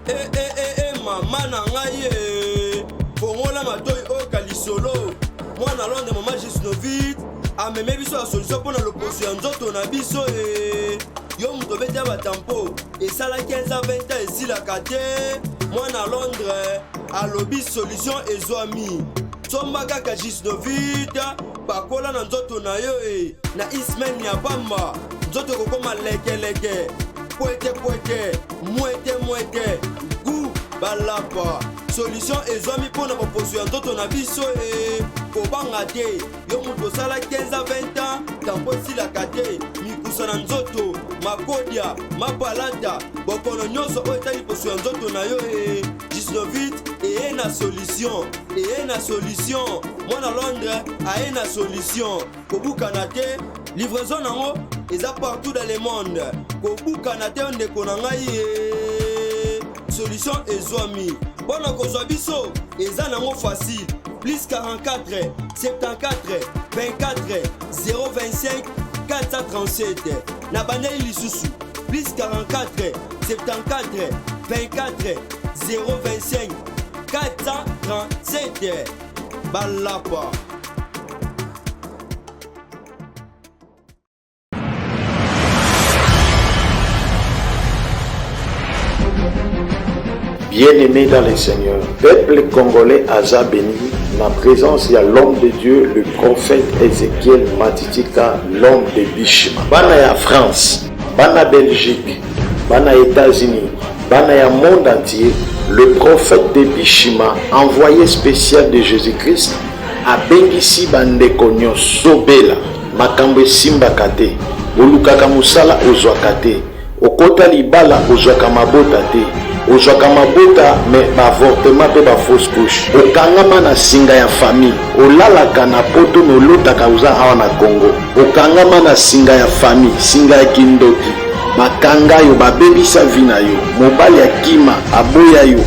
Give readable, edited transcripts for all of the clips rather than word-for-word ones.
E e e e mama na ngai e fongola matoi oyoka lisolo mwana Londres mama Gisnovit ameme biso ya solution mpo na loposo ya nzoto na biso e yo moto obeti ya batampo esala 15 ans 20 ans esilaka te mwana Londres alobi solution ezwami somba kaka Gisnovit pakola na nzoto na yo e na ismaine ya pamba nzoto ekokoma lekeleke pwete pwete mwete mwete gu balapa solution ezwami mpo na boposo ya nzoto na biso e kobanga te yo moto osala 15 a 20 ans tampo esilaka te mikusa na nzoto makodia mapalata bokono nyonso oyo etali poso ya nzoto na yo e gisnovit eye na solution eye na solution mwana londres aye na solution Kobukana te, livraison nango eza partout dans le monde. Kobukana te ndeko na ngai ye. Solution ezwami. Mpo na kozwa biso eza nango facile. Plus 44 74 24 025 437. Na bandeli lisusu. Plus 44 74 24 025 437. Balapa. Bien-aimé dans le Seigneur, peuple congolais aza béni, na présence ya l'homme de Dieu, le prophète Ezekiel Matitika, l'homme de Bishima. Bana ya France, bana Belgique, bana États-Unis, bana ya monde entier, le prophète de Bishima, envoyé spécial de Jésus-Christ, Abengisi ba ndeko nioso. Ozobela, makambo esimbaka te, olukaka musala ozwaka te, okota libala ozwaka mabota te, ozwaka mabota mais ba avortement pe ba fausse couche, okangama na singa ya famille, olalaka na poto mais olotaka oza awa na Congo, okangama na singa ya famille, singa ya kindoki, bakanga yo, babebisa vie na yo, mobali akima, aboya yo,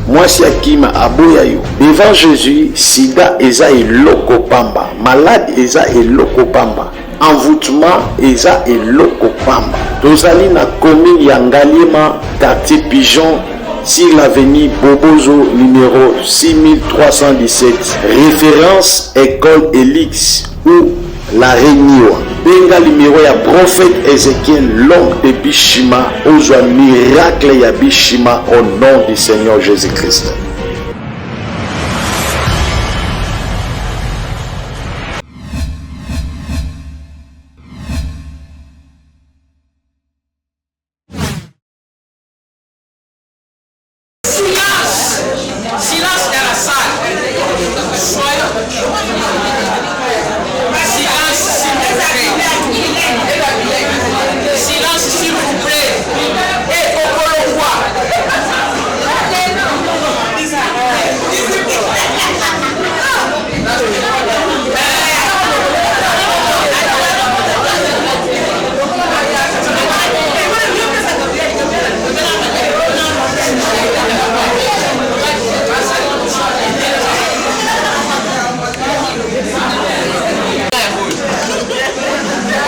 mwasi akima, aboya yo. Devant Jesus, sida eza eloko pamba, malade eza eloko pamba, envoutement eza eloko pamba. Tozali na commune ya Ngaliema, quartier Pigeon, sur l'avenue Bobozo numéro 6317, référence école Elix ou la Reniwa. Benga numéro ya prophète Ezekiel, l'homme de Bishima, ozwa miracle ya Bishima au nom du Seigneur Jésus-Christ. Silence! Silence dans la salle. Soyons. Silence, s'il vous plaît. Silence, s'il vous plaît. Et Okolokwa.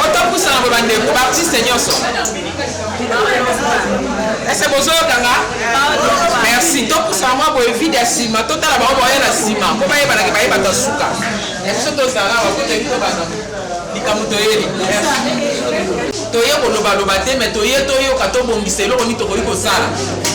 Otopusana boye bandeko baartiste nyonso ese bozoyoka nga merci topusana mwa boye vide ya nsima totala bango baya na nsima mpo bayebanake baye bato ya suka ya biso tozala awa po toyebi tobanda likambo toyeli toye kolobaloba te me toye toyoka tobongisa eloko nini tokoki kosala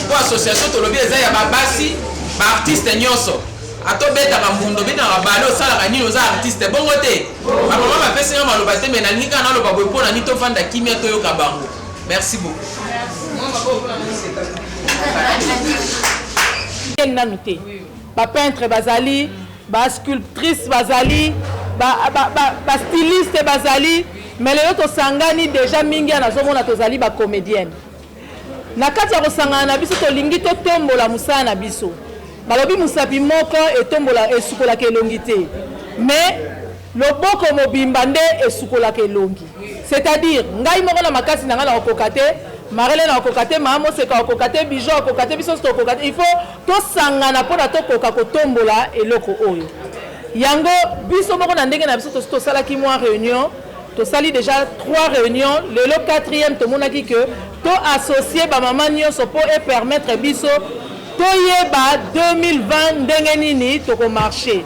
mpo association tolobi eza ya babasi baartiste nyonso ata obetaka mbunda obetaka bale osalaka nini oza artiste bongo te bamama bapesi nga maloba te me nalingi kaka naloba boye mpo na nini tofanda kimia toyoka bango merci beaucoup nanu te ba peintre bazali ba sculptrice bazali ba, ba, ba, ba styliste bazali mais lelo tosangani deja mingi ya nazomona tozali ba comedienne na kati ya kosangana na biso tolingi totombola mosala na biso balobi mosapi moko etombola esukolaka elongi te mais loboko mobimba nde esukolaka elongi c'est-à-dire ngai moko na makasi na ngai nakokoka te marele nakokoka te maa moseka akokoka te bijo akokoka te biso nyonso tokokoka te il faut tosangana mpo na tokoka kotombola eloko oyo yango biso moko na ndenge na biso tosi tosalaki mwa réunion tosali déjà trois réunions lelo quatrième tomonaki que to associe bamama nyonso mpo epermettre biso Toyeba 2020 ndenge nini toko marcher.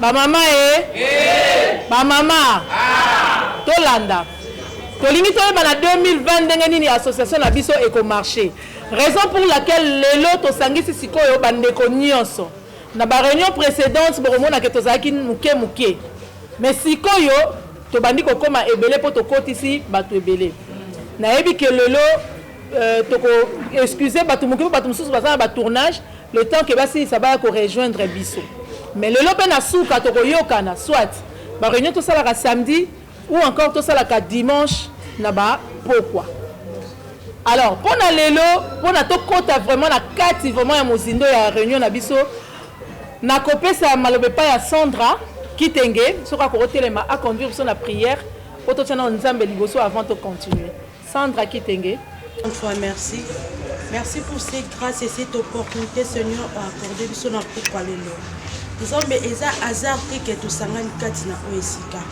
Ba mama e ba mama tolanda. Tolingi toyeba na 2020 ndenge nini association na biso eko marcher. Raison pour laquelle lelo tosangisi sikoyo bandeko nyonso. Na ba reunion precedente bokomona ke tozalaki muke muke. Mais sikoyo tobandi kokoma ebele po tokotisi bato ebele. Nayebi ke lelo toko excuser bato moke po bato mosusu baza na ba tournage, le temps ke basilisa baya ko rejoindre biso. Mais lelo pe na suka tokoyokana soit ba reunion tosalaka samedi ou encore tosalaka dimanche na ba pokwa. Alors pona lelo, pona tokota vraiment na kati vraiment ya mozindo ya reunion na biso, nakopesa maloba epai ya Sandra Kitenge soki akokotelema a conduire biso na prière po totia nano Nzambe liboso avant to continuer. Sandra Kitenge. Une fois merci. Merci pour cette grâce et cette opportunité Seigneur accordé biso na pokwa lelo. Nzambe eza hasard te ke tosangani kati na oyo esika.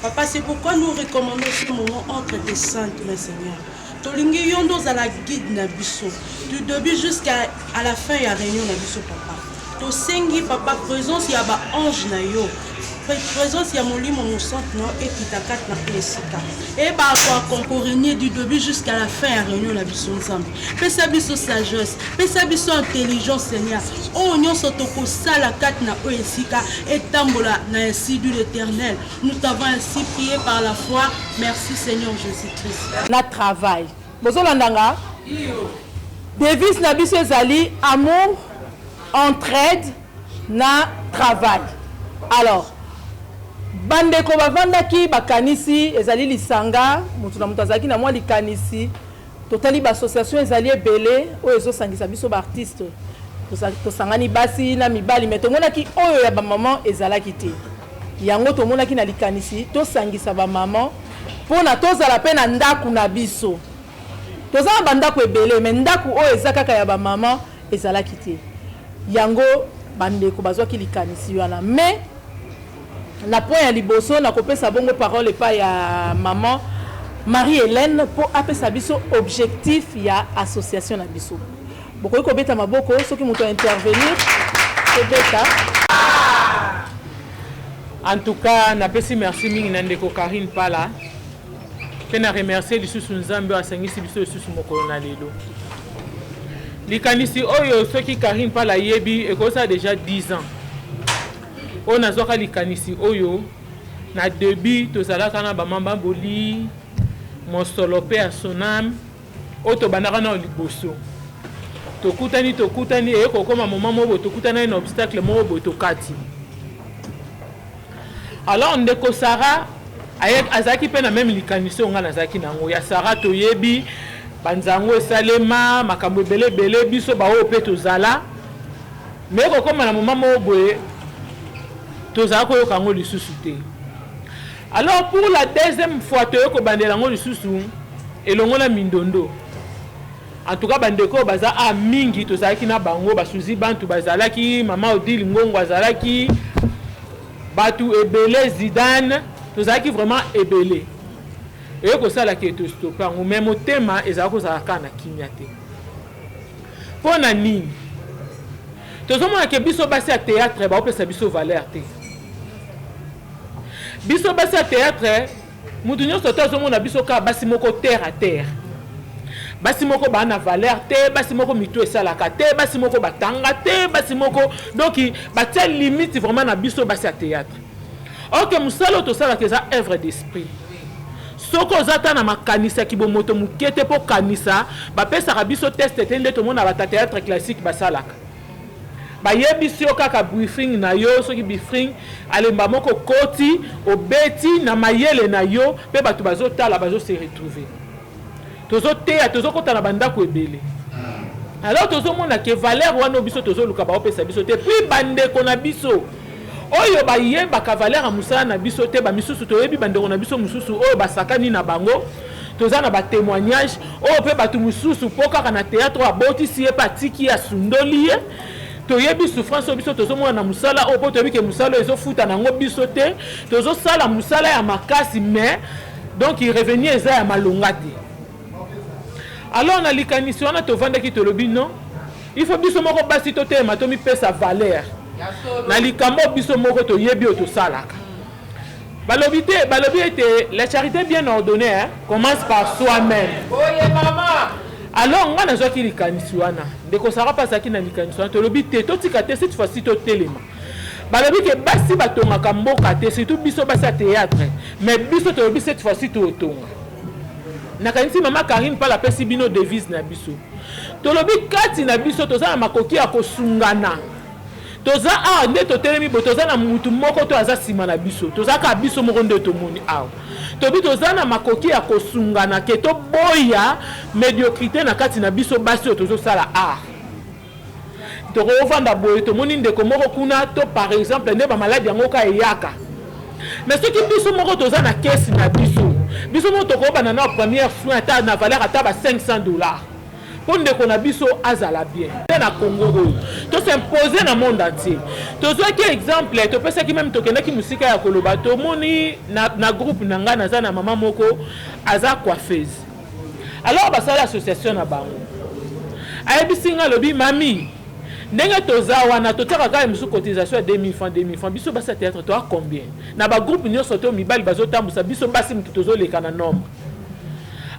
Papa, c'est pourquoi nous recommandons ce moment entre tes saintes mains Seigneur. Tolingi yo nde ozala guide na biso du début jusqu'à à la fin ya réunion na biso papa. Tosengi papa présence ya ba ange na yo, présence ya molimo mosantu na yo ekita kati na oyo esika. Eyebaka koaccompagner du début jusqu'à la fin ya réunion na biso Nzambe. Pesa biso sagesse, pesa biso intelligence Seigneur. Oyo nyonso tokosala kati na oyo esika etambola na ainsi dit l'Éternel. Nous t'avons ainsi prié par la foi. Merci Seigneur Jésus-Christ. Na travail. Bozolanda nga? Devise na biso ezali amour, entraide na travail. Alors, bandeko bavandaki bakanisi ezali lisanga, moto na moto azalaki na mwa likanisi. Totali ba association ezali ebele oyo ezosangisa biso ba artistes. Tosangani basi na mibali, mais tomonaki oyo ya ba maman ezalaki te. Yango tomonaki na likanisi tosangisa ba maman pona tozala pe na ndaku na biso. Toza na ba ndaku ebele, mais ndaku oyo eza kaka ya ba maman ezalaki te. Yango bandeko bazwaki likanisi wana. Mais na point ya liboso nakopesa bongo parole epai ya maman Marie-Hélène po apesa biso objectif ya association na biso. Bokoki kobeta maboko soki moto a intervenir, tobeta. En tout cas, napesi merci mingi na ndeko Carine Pala pe na remercier lisusu Nzambe oyo asangisi biso lisusu mokolo na lelo. Likanisi oyo soki Carine Pala ayebi ekosala dejà 10 ans oyo nazwaka likanisi oyo. Na debut tozalaka na ba Mama Boli, Mosolo pe ya Sonam oyo tobandaka nao liboso. Tokutani tokutani eye kokoma moment moko boye tokutanaki na obstacle moko boye tokati. Alors ndeko Sarah azalaki pe na meme likanisi oyo ngai nazalaki na yango. Ya Sarah toyebi banzango esalema makambo ebele ebele biso baoyo pe tozala. Mais ekokoma na moment moko boye tozala koyoka yango lisusu te. Alors pour la deuxième fois toye kobandela yango lisusu elongo na Mindondo. En tout cas bandeko oyo baza a mingi tozalaki na bango, ba Suzy Bantu bazalaki, mama Odile Ngongo azalaki, batu ebele, Zidane, tozalaki vraiment ebele. Eye kosala ke to stopper yango, mais motema ezalaki kozala kaka na kimia te. Mpo na nini? Tozomona ke biso basi ya theatre baopesa biso valeur te. Biso basi ya theatre, mutu nyonso te azomona biso kaka basi moko terre à terre. Basi moko ba na valeur te, basi moko mitu esalaka te, basi moko batanga te, basi moko donc batia limite vraiment na biso basi ya theatre. Ok, mosala oyo tosalaka eza œuvre d'esprit. Soki oza ata na makanisi ya kibomoto moke te mpo kanisa, bapesaka biso test te nde tomona bato ya theatre classique basalaka. Bayebisi yo kaka briefing na yo, soki bifring alemba moko okoti, obeti na mayele na yo mpe bato bazotala bazo se retrouver. Tozoteya, tozokota na bandako ebele. Alors tozomona ke valeur wana biso tozoluka baopesa biso te. Puis bandeko na biso oyo bayebaka valeur ya mosala na biso te, bamisusu toyebi bandeko na biso mosusu oyo basakani na bango, toza na ba témoignage oyo mpe bato mosusu mpo kaka na théâtre oyo abotisi ye mpe atiki ye asundoli ye. Toyebi souffrance oyo biso tozomona na mosala oyo, mpo toyebi ke mosala oyo ezofuta na yango biso te, tozosala mosala ya makasi mais donc revenu eza ya malonga te. Alors na likanisi wana tovandaki tolobi non, Il faut biso moko basi totelema, tomipesa valeur na likambo biso moko toyebi oyo tosalaka. Balobi te, balobi ete la charité bien ordonnée, hein, commence par soi-même. Oye mama. Alors nga nazwaki likanisi wana, ndeko Sara mpe azalaki na likanisi wana. Tolobi te, totika te, cette fois-ci totelema. Balobi ke basi batongaka mboka te, surtout biso basi ya théâtre, mais biso tolobi cette fois-ci totonga. Nakanisi mama Karine Pala apesi bino devise na biso. Tolobi kati na biso toza na makoki ya kosungana. Toza awa nde totelemi boye, toza na mutu moko to aza nsima na biso, toza kaka biso moko nde tomoni awa. Tobi toza na makoki ya kosungana ke toboya médiocrité na kati na biso basi oyo tozosala art. Tokovanda boye, tomoni ndeko moko kuna to par exemple nde bamaladi yango ka eyaka, mais soki biso moko toza na kesi na biso, biso moko tokobanda na première soin ata na valeur ata ba 500 $ mpo ndeko na biso azala bien te. Na Congo oyo tos'impose na monde entier. Tozwaki exemple, topesaki même, tokendaki mosika ya koloba. Tomoni na groupe na ngai, naza na mama moko aza coiffeuse. Alors basali association na bango. Ayebisi ngai, alobi: "Mami, ndenge toza wana, totiaka kaka mosusu cotisation ya 2000 francs, 2000 francs. Biso basi ya théâtre toa combien na bagroupe nyonso to mibali bazotambusa? Biso basi motu tozoleka na nombre."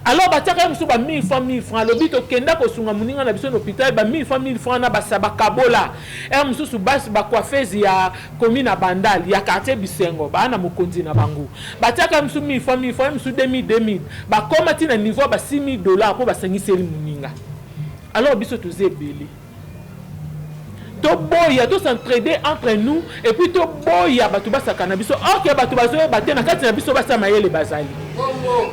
Alors batiaka ye mosusu ba 1000 francs, 1000 francs. Alobi tokenda kosunga moninga na biso na hôpital, ba 1000 francs, 1000 francs na basa bakabola. Ere mosusu basi bacoiffeuse ya commune na Bandal, ya quartier Bisengo, baa na mokonzi na bango, batiaka mosusu 1000 francs, 1000 francs, mosusu 2000, 2000, bakóma ti na niveau ya ba 6000 $ mpo basangiseli moninga. Alors biso toza ebele, toboya tos'entraider entre nous et puis toboya bato basaka na biso. Or ke bato bazoyeba te, na kati na biso basi ya mayele bazali,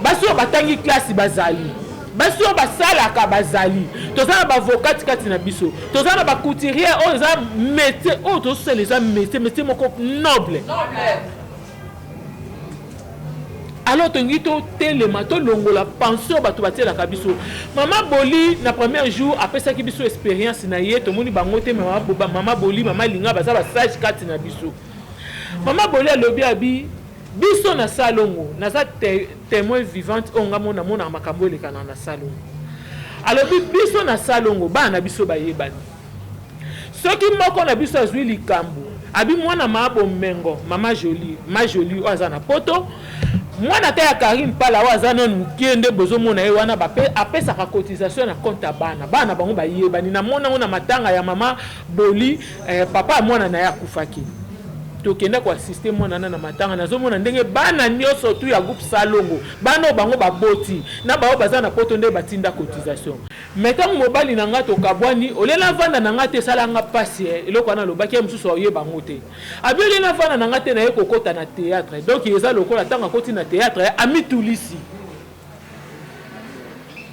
basi oyo batangi klase bazali, basi oyo basalaka bazali. Toza na baavocate kati na biso, toza na bacouturière oyo eza métier oyo tozosala, eza métier moko noble. Alors tolingi totelema, tolongola pension bato batielaka biso. Mama Boli na premier jour apesaki biso expérience na ye. Tomoni bango te, mama Boli, mama Linga, baza basage kati na biso. Mama Boli alobi, abi biso na salongo, naza témoin vivante oyo nga mona, namonaka makambo elekana na salongo. Alobi biso na salongo, bana na biso bayebani. Soki moko na biso azwi likambo, abi mwana maa bomengo, mama Joli, ma Joli oyo aza na Poto, mwana te ya Karine Pala oyo aza nanu mokie, nde bozomona ye wana, apesaka cotisation na compte ya bana. Bana bango bayebani. Namona yango na matanga ya mama Boli, papa ya mwana na ye akufaki, tokenda koassister mwana na matanga. Nazomona ndenge bana nyonso tu ya groupe Salongo, bana oyo bango baboti na bao baza na Poto, nde batinda cotisation. Mais ntango mobali na nga tokabwani, olela vanda na nga te, esalanga mpasi. Eloko wana alobaki ye mosusu ayeba yango te. Abi olela vanda na nga te, naye kokɔta na théâtre. Donc eza lokola ntango akoti na théâtre, amitulisi.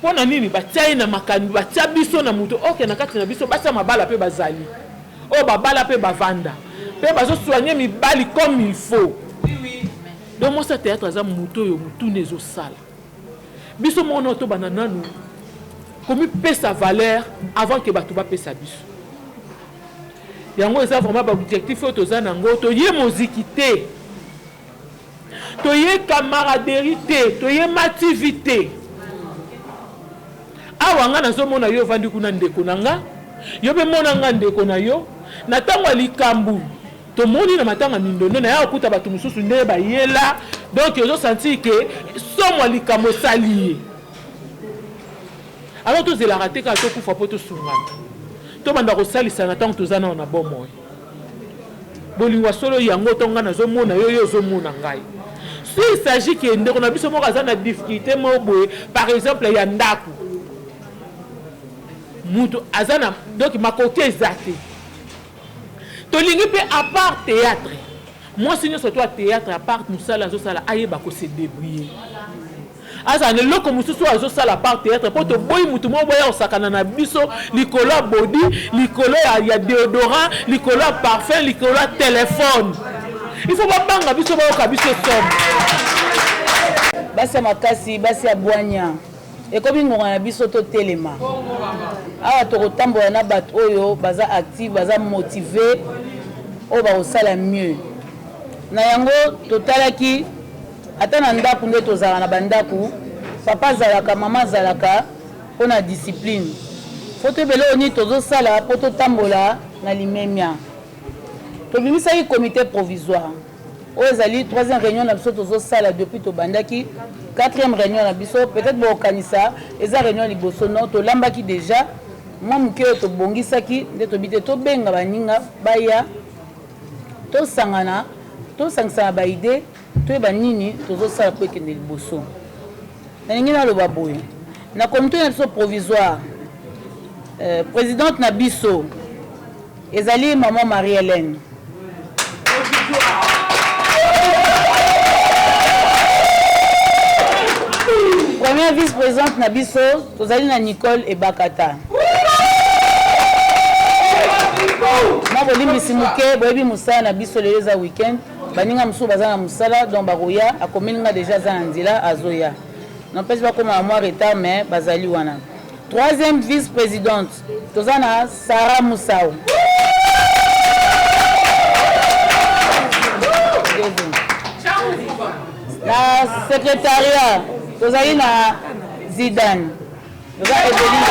Mpo na nini batia ye na makambo, batia biso na moto oke? Na kati na biso batia mabala mpe bazali oyo babala mpe bavanda mpe bazosoigne mibali comme il faut. Donc mwasi ya théâtre aza moto oyo motuna ezosala biso moko na tobanda nanu komipesa valeur avant ke bato bapesa biso yango. Eza vraiment baobjectif oyo toza nango. Toye moziki te, toye camaraderie te, toye mativi te. Awa nga nazomona yo ovandi kuna, ndeko na nga, yo mpe mona nga ndeko na yo. Na ntango ya likambo, tomoni na matanga mindondo na ya kokuta bato mosusu nde bayela. Donc ozosentir ke somo ya likambo esali ye. Alors tozelaka te kaka tokufa mpo tosungana, tobanda kosalisana ntango toza nao na bomoi. Bolingo ya solo yango ntango ngai nazomona yo, yo ozomona ngai. S'il s'agit ke ndeko na biso moko aza na difficulté moko boye, par exemple ya ndako, mutu aza na, donc makoki eza te, tolingi mpe à part théâtre, mwasi nyonso to ya théâtre, à part mosala azosala, ayeba kose débrouiller, azala na eloko mosusu oyo azosala par théâtre, mpo toboyi motu moko boya kosakana na biso likolo ya body, likolo ya déodorant, likolo ya parfum, likolo ya telefone. Il faut babanga biso, bayoka biso somme. Basi ya makasi, basi ya bwanya, ekomi ngonga na biso totelema. Awa tokotambola na bato oyo baza active, baza motivé, oyo bakosala mieux. Na yango totalaki ata na ndako nde tozalaka na bandako, papa azalaka, mama azalaka mpona discipline. Faut toyeba eloko nini tozosala mpo totambola na limemia. Tobimisaki comité provisoire oyo ezali troisième réunion na biso tozosala depuis tobandaki, quatrième réunion na biso. Peut-être bokokanisa eza réunion liboso, non, tolambaki déjà mwa moke oyo tobongisaki nde tobi te tobenga baninga baya tosangana, tosangisa na baidées, toyeba nini tozosala mpo ekende liboso. Nalingi naloba boye: na comité na biso provisoire, présidente na biso ezali mama Marie Hélène. Première vice-présidente na biso tozali na Nicole Ebakata. Mwa bolimbisi moke, boyebi mosala na biso, lelo eza weekend, baninga mosusu baza na mosala, donc bakoya. Akomeli nga déjà, aza na nzela azoya. N'empêche bakóma na mwa retard, mais bazali wana. Troisième vice-présidente toza na Sara Musau. Na secrétariat tozali na Zidane, toza Eveline,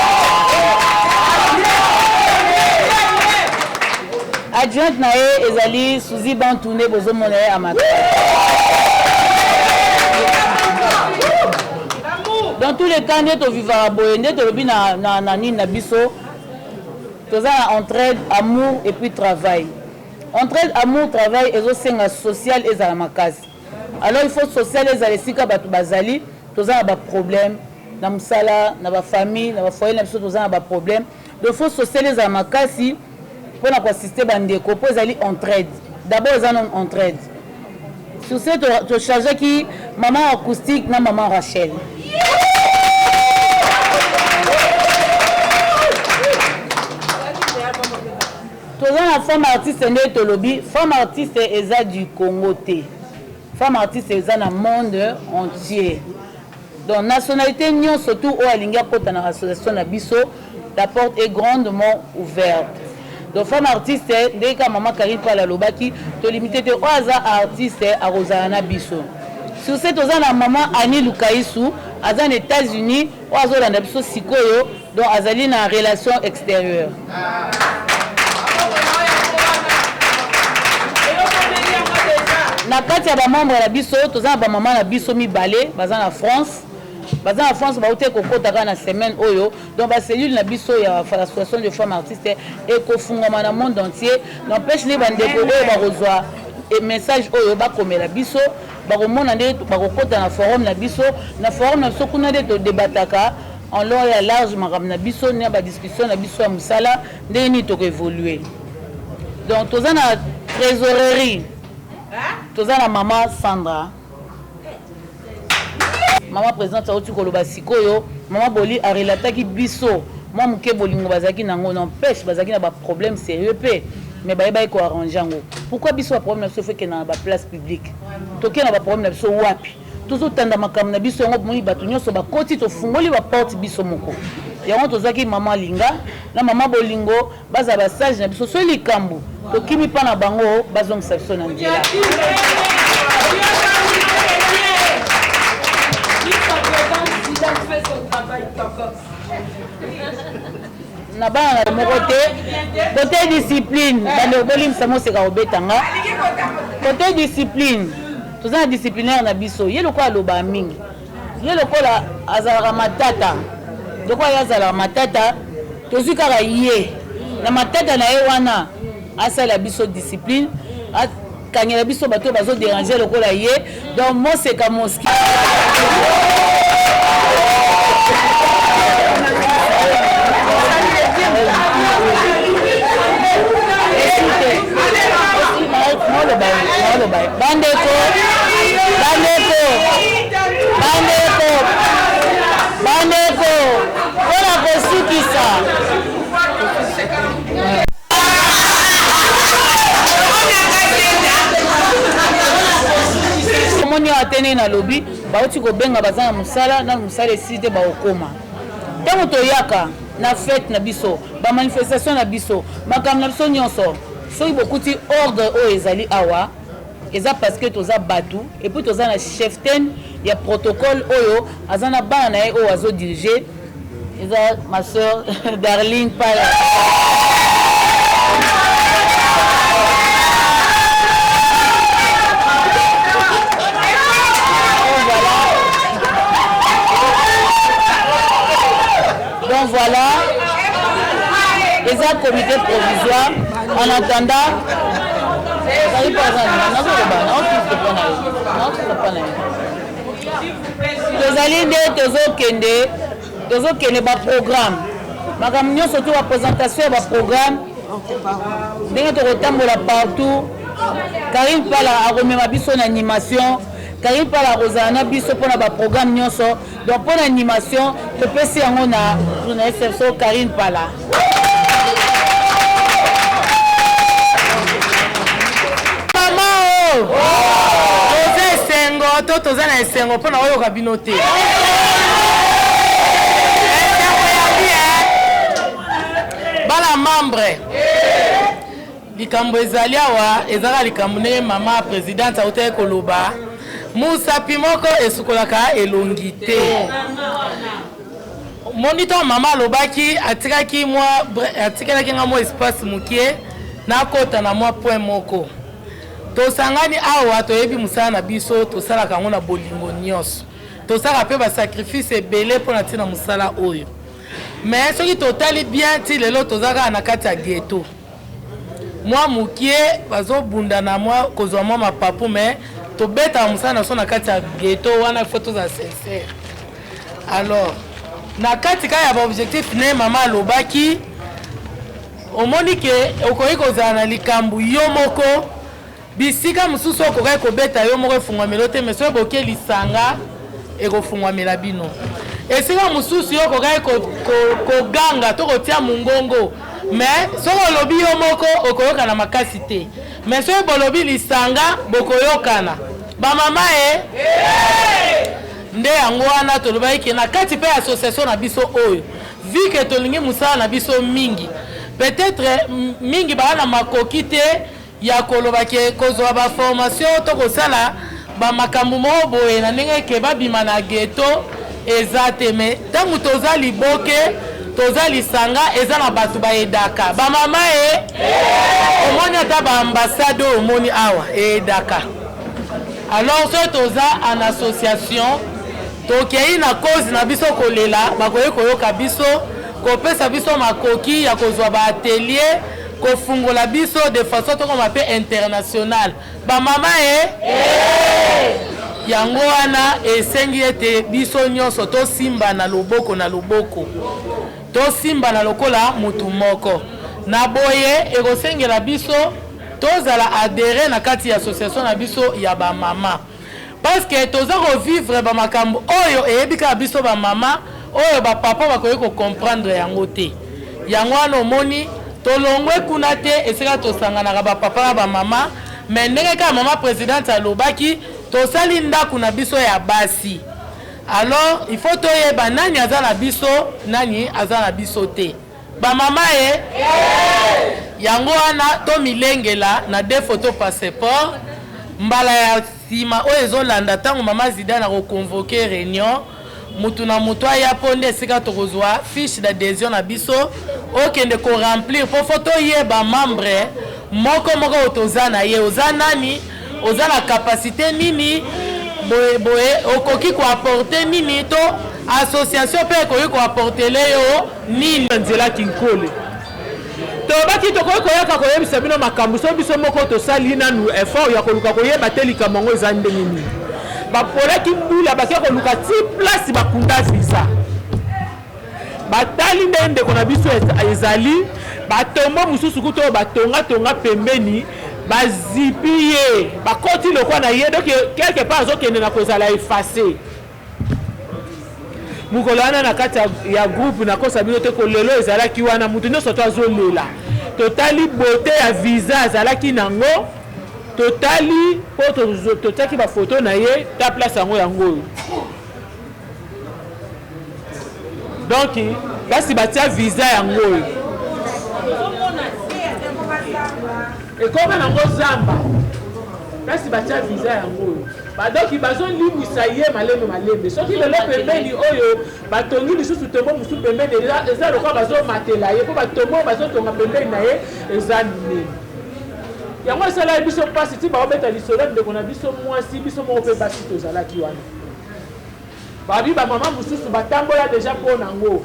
adjointe na ye ezali Suzi Bantu nde bozomona ye amaka. Dans tous les cas, nde tovivaka boye, nde tolobi na nini na biso, toza na entraide, amour et puis travail. Entraide, amour, travail ezosenga social ezala makasi. Alors il faut social ezala esika bato bazali. Toza na baproblème na mosala, na bafamille, na bafoyer na biso, toza na baproblème. Donc faut social ezala makasi mpona koassister bandeko, mpo ezali entraide d'abord, eza non entraide. Sur ce, tochargeaki mama acoustique na mama Rachel. Toza na femme artiste, nde tolobi femme artiste eza du Congo te, femme artiste eza na monde entier. Donc nationalité nyonso tout oyo alingi akota na association na biso, la porte est grandement ouverte. Donc femme artiste, ndenge kaka mama Karine Pala alobaki, tolimite te, oyo aza artiste akozala na biso. Sur ce, toza na mama Ani Lukaisu, aza na États-Unis, oyo azolanda biso sikoyo, donc azali na relation extérieure. Na kati ya bamembre na biso, toza na bamama na biso mibale baza na France, baza na France, bauti kokota kaka na semaine oyo. Donc bacellule na biso ya association de femmes artiste ekofungwama na monde entier. N'empêche nde bandeko oyo bakozwa message oyo bakomela biso, bakomona nde bakokota na forum na biso. Na forum na biso kuna nde todebataka en long ya large makambo na biso na badiscussion na biso ya mosala, ndenge nini tokoévolue. Donc toza na trésorerie, toza na mama Sandra. Mama présidente auti koloba sikoyo, mama Boli arelataki biso mwa moke bolingo bazalaki nango. N'empêche bazalaki na baproblème sérieux mpe, mais bayebaki koarranger yango. Pourquoi biso baproblème na biso faut ekenda na baplace publique? Tokende na baproblème na biso wapi? Tozotanda makambo na biso yango, bomoni bato nyonso bakoti, tofungoli baporte biso moko. Yango tozwaki mama Linga na mama Bolingo, bazala basage na biso. So likambo tokimi mpa na bango, bazongisa biso na nzela. Na bana na moko te. Côté discipline, bandeko bolimbisa, moseka kobetanga. Côté discipline, toza na disciplinaire na biso. Ye lokola alobaka mingi, ye lokola azalaka matata, lokola ye azalaka matata, tozwi kaka ye na matata na ye wana asala biso discipline, akangela biso bato oyo bazodéranger lokola ye. Donc moseka moski. Bandeko, bandeko, bandeko, bandeko, mpona kosukisa. Omoni awa te ndenge nalobi, bauti kobenga, baza na mosala nanu, mosala esili te, bakokoma. Ntango toyaka na fête na biso, bamanifestation na biso, makambo na biso nyonso, soki bokuti ordre oyo ezali awa, eza parce que toza bato et puis toza na cheftaine ya protocole oyo aza na bana na ye oyo azodirige. Eza ma soeur Darling Pala. Donc voilà, eza comité provisoire en attendant ezali tozali nde tozokende tozokende baprogramme makambo nyonso to bapresentation ya baprogramme ndenge tokotambola partout. Karine Pala akomema biso na animation, Karine Pala akozala na biso mpona baprogramme nyonso. Donc mpona animation topesi yango na journaliste biso Karine Pala. Mama o toza esengo to toza na esengo mpo na oyoka bino te. Esengo ya bien bana membre. Likambo ezali awa ezaka likambo ndenge mama presidente autaki koloba, mosapi moko esukolaka elongi te. Omoni ntango mama alobaki atikaki mwa atikelaki nga mwa espace mokie nakota na mwa point moko. Tosangani awa, toyebi mosala na biso, tosalaka yango na bolingo nyonso, tosalaka mpe basacrifice ebele mpo na ntina mosala oyo. Mais soki totali bien ti lelo toza kaka na kati ya ghetto, mwa mokie bazobunda na mwa kozwa mwa mapapu, mais tobetaka mosala na biso na kati ya ghetto wana, il faut tozala sincère. Alors na kati kaka ya baobjectif ne mama alobaki, omoni ke okoki kozala na likambo yo moko, bisika mosusu okokaki kobeta yo moko efungwamela te, mais soki boke lisanga ekofungwamela bino. Esika mosusu yo okokaki koganga to kotia mongongo, mais soki olobi yo moko okoyokana makasi te, mais soki bolobi lisanga bokoyokana. Bamama e nde yango wana tolobaki ke na kati mpe association na biso oyo, vu que tolingi mosala na biso mingi, peut-être mingi baa na makoki te ya koloba ke kozwa baformation to kosala bamakambo moko boye na ndenge ke babima na ghetto eza te. Mais ntango toza liboke, toza lisanga, eza na bato bayedaka bamama e omoni ata baambassade oyo omoni awa eyedaka. Alors soki toza en association, tokei na cause na biso kolela, bakoki koyoka biso, kopesa biso makoki ya kozwa baatelier, kofungola biso de façon tokoma mpe international. Bamama e yango wana esengi ete biso nyonso tosimbana loboko na loboko, tosimbana lokola mutu moko. Na boye ekosengela biso tozala adhéré na kati ya association na biso ya bamama, parce que toza kovivre bamakambo oyo eyebi kaka biso bamama, oyo bapapa bakoki kocomprendre yango te. Yango wana omoni tolongwe kuna te esika tosanganaka bapapa na bamama, mais ndenge kaka mama présidente alobaki, tosali ndako na biso ya basi. Alors il faut toyeba nani aza na biso, nani aza na biso te. Bamama e yango wana tomilengela na deux photo passeport. Mbala ya nsima oyo ezolanda, ntango mama Zidane akoconvoquer réunion, mutu na mutu aya, mpo nde esika tokozwa fiche d'adhésion na biso, okende koremplir, mpo faut toyeba membre moko moko oyo toza na ye, oza nani, oza na capacité nini, boye boye okoki koapporter nini, to association mpe ekoki koapporter yo nini. Na nzela Kinkole tolobaki tokoki koyaka koyebisa bino makambo so biso moko tosali nanu effort ya koluka koyeba te likambo yango eza ndenge nini. Bapolaki mbula, bake koluka ti place bakunda visa, batali nde ndeko na biso ezali batombo mosusu kutu oyo batongatonga pembeni, bazipi ye, bakoti lokwa na ye. Donc quelque part azokende na kozala efface. Mokolo wana na kati ya groupe, nakosa bino te, kolelo ezalaki wana, moto nyonso to azolela. Totali beauté ya visa azalaki nango, totali mpo totiaki bafoto na ye ta place yango yango oyo. Donc place batia visa yango oyo ekoma nango zamba, place batia visa yango oyo. Badoki bazolimwisa ye malembe malembe. Soki lelo pembeni oyo batongi lisusu tombo mosusu pembeni, eza lokola bazomatela ye, mpo batombo oyo bazotonga pembeni na ye eza minene. Yango esalaki biso mpasi ti baobeta lisolo ya ndeko na biso mwasi, biso moko mpe basi tozalaki wana. Babi bamama mosusu batambola deja mpo na yango,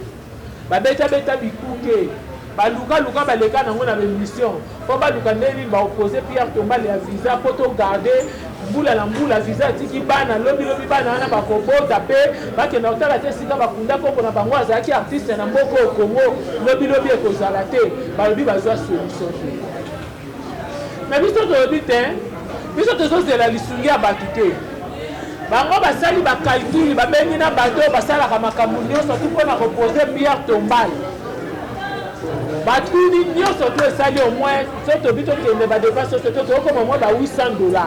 babetabeta bikuke, balukaluka, baleka nango na baemission mpo baluka ndenge nini baopose Pierre Tombale ya visa mpo togarde mbula na mbula visa. Atiki bana, lobilobi bana wana bakobota mpe bakenda kotala te esika bakunda koko na bango azalaki artiste na mboka oyo Congo. Lobilobi ekozala te. Balobi bazwa solution te, me biso tolobi te, biso tozozela lisungi ya bato te. Bango basali bacalcul, babengi na bato oyo basalaka makambo nyonso tu mpona kopose pierre tombale, batuni nyonso tu, esali au moins so tobi tokende badepense nyonso to tokokoma mwa ba $800.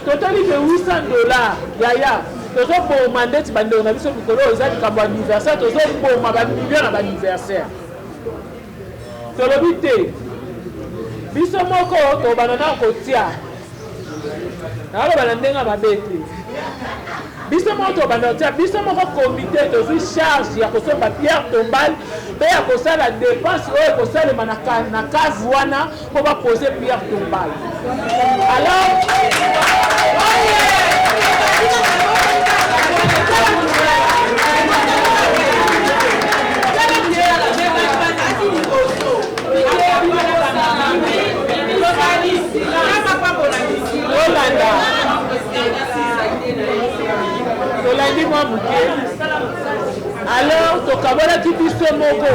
Totali ke $800, yaya, tozoboma ndeti bandeko na biso mikolo oyo eza likambo ya anniversaire, tozoboma bamillion na baanniversaire. Tolobi te, biso moko tobanda na kotia, naloba na ndenge ya mabe te, biso moko tobanda kotia, biso moko komite tozwi charge ya kosomba pierre tombale mpe ya kosala dépense oyo ekosalema na cave wana mpo bapose pierre tombale. Alors olanda, tolandi mwa moke. Alors tokabolaki biso moko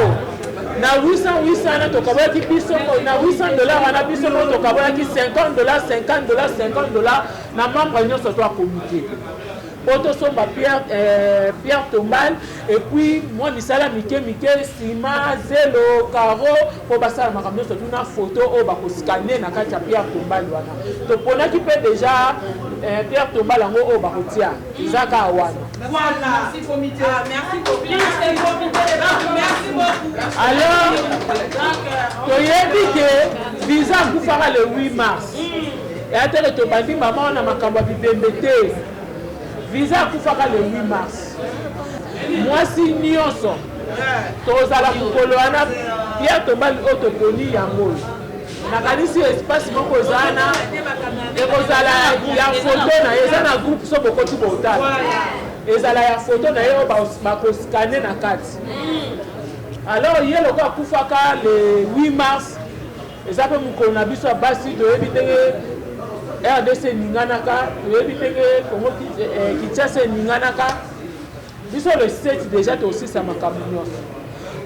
na 800 800 wana, tokabolaki biso na $800 wana, biso moko tokabolaki $50, $50, $50 na membre nyonso to ya comité mpo tosomba pierre tombale et puis mwa misala mike mike, nsima zelo, carreau, mpo basala makambo nyonso tuna photo oyo bakoscanner na kati ya pierre tombale wana. Toponaki mpe déjà pierre tombale yango oyo bakotia, eza kaka wana. Voilà. Ah, merci beaucoup. Merci beaucoup. Alors toyebi ke visa akufaka le 8 mars. Eya teke tobandi mama wana makambo ya bibembe te. Visa akufaka le 8 mars. Mwasi nyonso tozala mokolo wana, pierre tombale oyo toponi yango oyo, nakanisi espace moko eza wana, ekozala ya foto na ye. Eza na groupe, so bokoti botala, ezala ya foto na ye oyo bakoscanner na kati. Alors ye loko akufaka le 8 mars, eza mpe mokolo na biso ya basi. Toyebi ndenge RDC eninganaka, toyebi ndenge Congo Kinshasa eninganaka. Biso le 7 déjà tosisa makambo nyonso.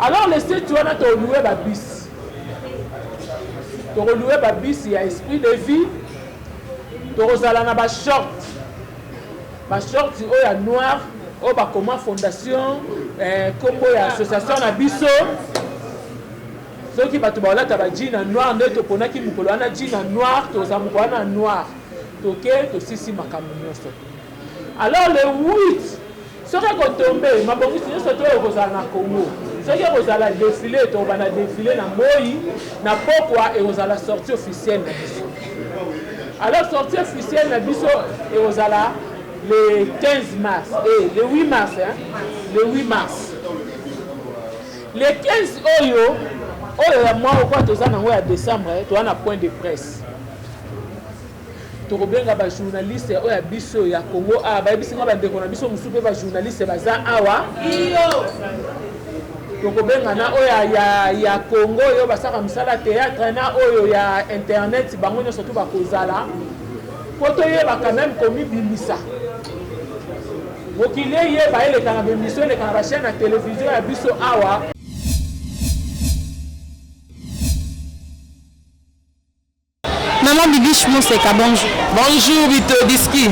Alors le 7 wana tolouer babus, tokolouer babus ya Esprit de Vie. Tokozala na bashort, bashort oyo ya noir oyo bakoma fondation, nkombo ya association na biso. Soki bato baolata bajean na noir nde toponaki mokolo wana, jean na noir, tozala mokolo wana noir. Toke tosisi makambo nyonso. Alors le 8, soki ekotombe, mabongisi nyonso to ekozala na Congo. Soki ekozala défilé, tokobanda défilé na moi, na pokwa ekozala sortie officielle na biso. Alors sortie officielle na biso ekozala le 15 mars et le 8 mars, hein? Le 8 mars. Le 15 oyo oyo ya mwa okoa toza nango ya décembre, toza na point de presse. Tokobenga bajournaliste oyo ya biso ya Congo awa. Bayebisi nga bandeko na biso mosusu mpe bajournaliste baza awa. Tokobenga na oyo ya Congo oyo basalaka mosala théâtre, na oyo ya internet, bango nyonso tu bakozala mpo toyeba quand même komibimisa, mokili eyeba, eleka na baémission, eleka na bachaîne ya télévision ya biso awa. Maman Bibiche Moseka, bonjour. Bonjour Bito Diski.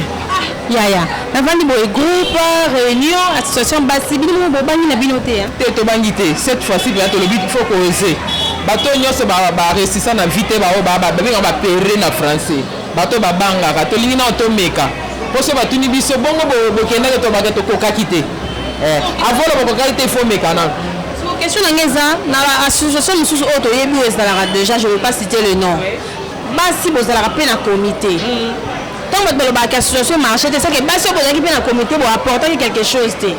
Yaya, navandi boye, groupe, réunion, association basi, bino moko bobangi na bino te, hein? Te, tobangi te. Cette fois-ci mpenza tolobi faut koose. Bato nyonso baresisa na vie te, bao babengaka bapere na français, bato babangaka, tolingi nao tomeka. Mpo so batuni biso bongo bokendaki, tobaka tokokaki te. Avolo bokokaki te, faut meka nano. So, question na ngai eza na association mosusu oyo toyebi oyo ezalaka déjà, je veux pas citer le nom, basi bozalaka mpe na comité. Ntango bato balobaka association marché te, seke basi oyo bozalaki mpe na comité bo apportaki quelque chose te.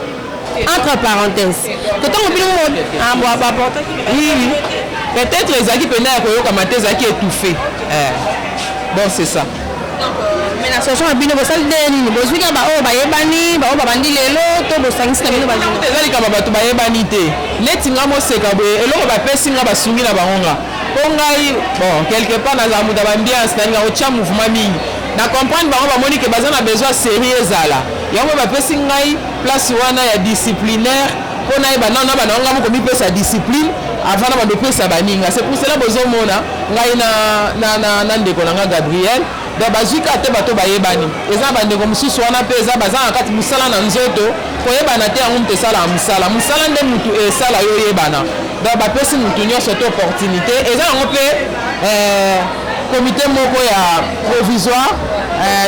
Entre parenthèses, to ntango bino bo apportaki. Oui, peut-être ezalaki mpenza ya koyokama te, ezalaki étouffé. Eh. Bon, c'est ça. Mais na association na bino bosali nde nini? Bozwi kaka baoyo bayebani, baoyo babandi lelo, to bosangisi na bino bazwi? Eza likambo bato bayebani te. Neti nga moseka boye, eloko bapesi nga, basungi na bango nga, mpo ngai, bon, quelque part nazala moto ya baambiance, nalinga kotya mouvement mingi. Na comprendre bango, bamoni ke baza na besoin série ezala, yango bapesi ngai place wana ya disciplinaire, mpo nayeba nano na bana nga moko mipesa discipline avant na bando opesa baninga. C'est pour cela bozomona ngai na ndeko na nga Gabriel. Donc bazwi kaka te bato bayebani, eza bandeko mosusu wana mpe eza baza na kati. Mosala na nzoto koyebana te, yango moto esalaka mosala. Mosala nde mutu esala yo oyebana. Donc bapesi mutu nyonso te opportunité. Eza yango mpe comité moko ya provisoire,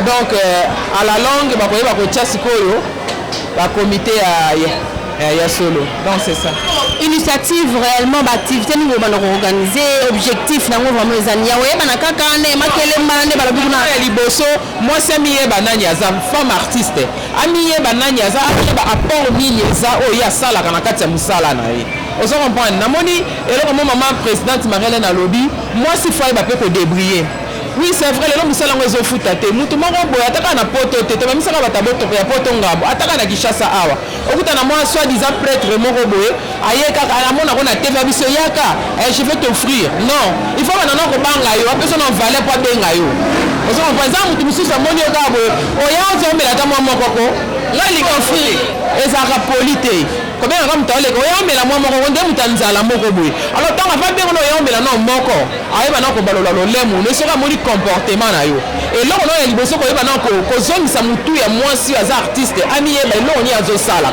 donc à la longue bakoyeba kotia sikoyo bacomité ya solo. Donc c'est ça. Initiative réellement, baactivité nini obanda koorganiser? Objectif nango vraiment ezali ya koyebana kaka nde makelemba nde balobi kuna? Ya liboso, mwasi amiyeba nani aza. Femme artiste amiyeba nani aza, amiyeba apport nini eza oyo ye asalaka na kati ya mosala na ye. Ozo comprendre? Namoni eloko mo mama présidente Marielene alobi, mwasi faut ayeba mpe kodébrouiller. Oui, c'est vrai, lelo mosala yango ezofuta te. Mutu moko boye, ataka na poto te, tomemisaka bato ya poto ngambo, ataka na Kinshasa awa, okutana mwa soi-disant prêtre moko boye, aye kaka, amonako na TV biso, yaka, je vais t'offrir. Non, il faut banana kobanga yo, apesa na valeur po abenga yo. Ozo comprendre? Eza motu mosusu amoni yo kaka boye, oya oti omela ata mwa moko ko ngai linga offrir, ezalaka poli te kobengaka moto aleka, oya omela mwa moko nde moto ya nzala moko boye. Alors ntango ava bengo na oya omela na moko, ayeba na kobalola lolemu ne soki amoni comportement na yo. Eloko na ya liboso, koyeba na kozongisa motu ya mwasi oyo aza artiste, amiyeba eloko nini azosala.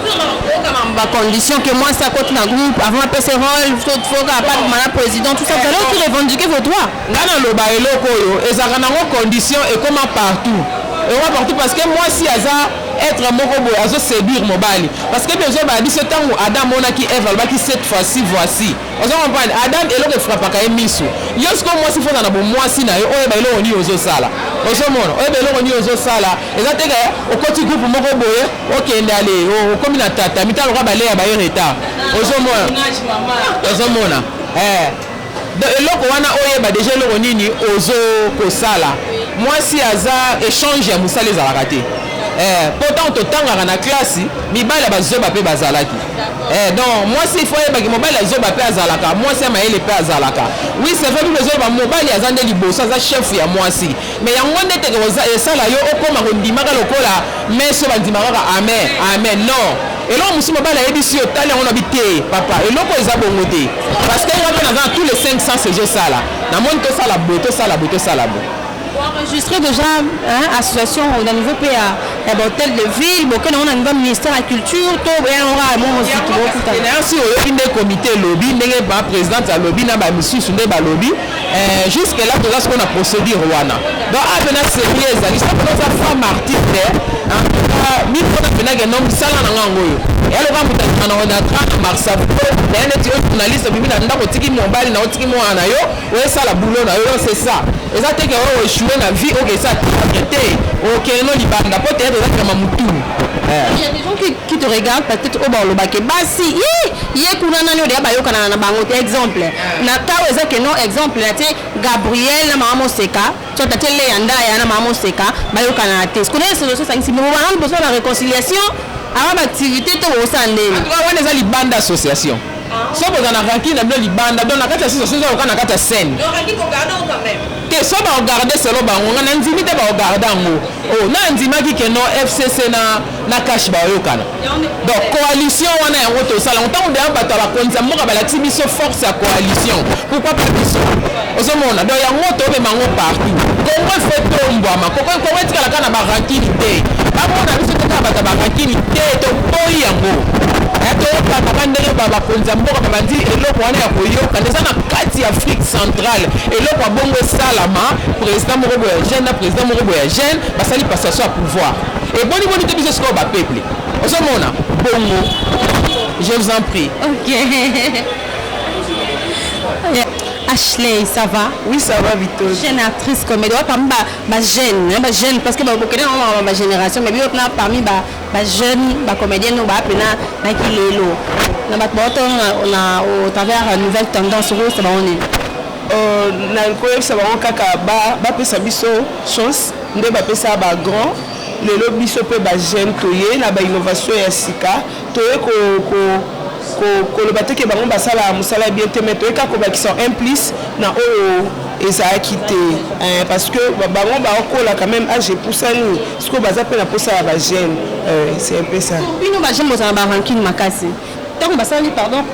Bacondition que mwasi akoti na groupe, avant apesa rôle, foka apart na président, tout ça, vous allez aussi revendiquer vos droits. Ngai naloba eloko oyo ezalaka nango condition, ekoma partout, ekoma partout, parce que mwasi aza être moko boye azoséduire mobali, parce que bezoyebaka biso ntango Adam amonaki Eve, alobaki: "Cette fois-ci, voici." Ozo comprendre? Adam, eloko efrapaka ye miso. Yo sikoyo mwasi, foza na bomwasi na yo, oyeba eloko nini ozosala. Ozomona, oyeba eloko nini ozosala. Eza te ke okoti groupe moko boye, okende ale, okomi na tata mitalo kaka, baleya baye retard. Ozomona, ozomona? Donc eloko wana, oyeba déjà eloko nini ozokosala. Mwasi aza échange ya mosala ezalaka te. Po ntango totangaka na classe, mibali ya bazoba mpe bazalaki. Donc mwasi ifo ayebaki mobali azoba mpe azalaka, mwasi ya mayele mpe azalaka. Oui, c'est vrai, bible ezoloba mobali aza nde liboso, aza chef ya mwasi, mais yango nde teke esala yo okóma kondimaka lokola meso bandima kaka amen amen. Non, eloko mosusu mobali ayebisi yo, tali yango na bi te, papa, eloko eza bongo te, parce que nga mpe naza na tous les 5 sens ezosala. Namoni tosala boye, tosala boye, tosala boye. Enregistré déjà, hein, association au niveau mpe ya bahôtel de ville, bokende yango na niveau ministère ya culture, to yango mo moziki bokuta? Si oyoki nde comité elobi ndenge baprésidente alobi na bamisusu nde balobi, jusque là toza sikoyo na procédure wana. Donc awa mpena série ezali so mpena oza femme artiste, en tout cas mipona mpena ke no mosala na ngango oyo eyaloka moto alima na na na marsavo naye neti oyo journaliste obimi na ndako, otiki mobali na otiki mwana na yo, oyesala boulot na yo. C'est ça. Eza te ke oyo échoué na vie, oke esa théâtre te, okende no libanda, mpo théâtre eza kama motu. Il y a des gens qui te regardent peut-être, oyo balobake basi ye kuna nani oyo deya bayokana na bango te. Exemple na ka oyo eza ke non, exemple na te Gabriel na mama Moseka, so tate Leya Ndaya na mama Moseka bayokana te. Sikona ye solution esangisi bana liboso na réconciliation awa baactivité to bosala ndeni? Wana eza libanda association. So boza na rancune na bino libanda, donc na kati ya association eza loka na kati ya scène te. So baogarde selo bango, nga na ndimi te baogarde yango. O na ndimaki ke no FCC na cash baoyokana. Donc coalition wana yango tosala yango ntango deya bato ya bakonzi ya mboka balakisi biso force ya coalition, pourquoi pas biso? Ozomona? Donc yango tobema yango partout. Kongo efe tombwama, Kongo etikalaka na barancune te. Bamona biso te kaka bato ya barancune te, toboyi yango. Toyokaka ndenge bakonzi ya mboka babandi eloko wana ya koyokana eza na kati ya Afrique centrale. Eloko ya bongo esalama, président moko boye ya jeune na président moko boye ya jeune basali passation ya pouvoir, eboniboni te biso sikoyo bapeuple. Ozomona bongo? Je vous en prie. Ok. Ashley, ça va? Oui, ça va, Vito. Jeune actrice comédie, ouais, parmi ba, ba jeune, hein, ba jeune, parce que ba bokene na ba génération, mais bien parmi ba ba jeune, ba comédienne ba pena na kilelo. Na ba bato na au travers nouvelle tendance rose ba on est. Euh, na koyebisa bango kaka bapesa biso chance nde bapesa ba grand lelo biso mpe ba jeune toye na ba innovation ya sika toye ko, ko koloba te ke bango basalaka mosala bien te, mais toye kaka kobakisa un plus na oyo ezalaki te, eh, parce que bango bakola quand même, âge epusani, sikoyo baza mpe na posa ya bajeune, c'est un peu ça. Bino bajeune bozala barancune makasi. Ntango basali, pardon,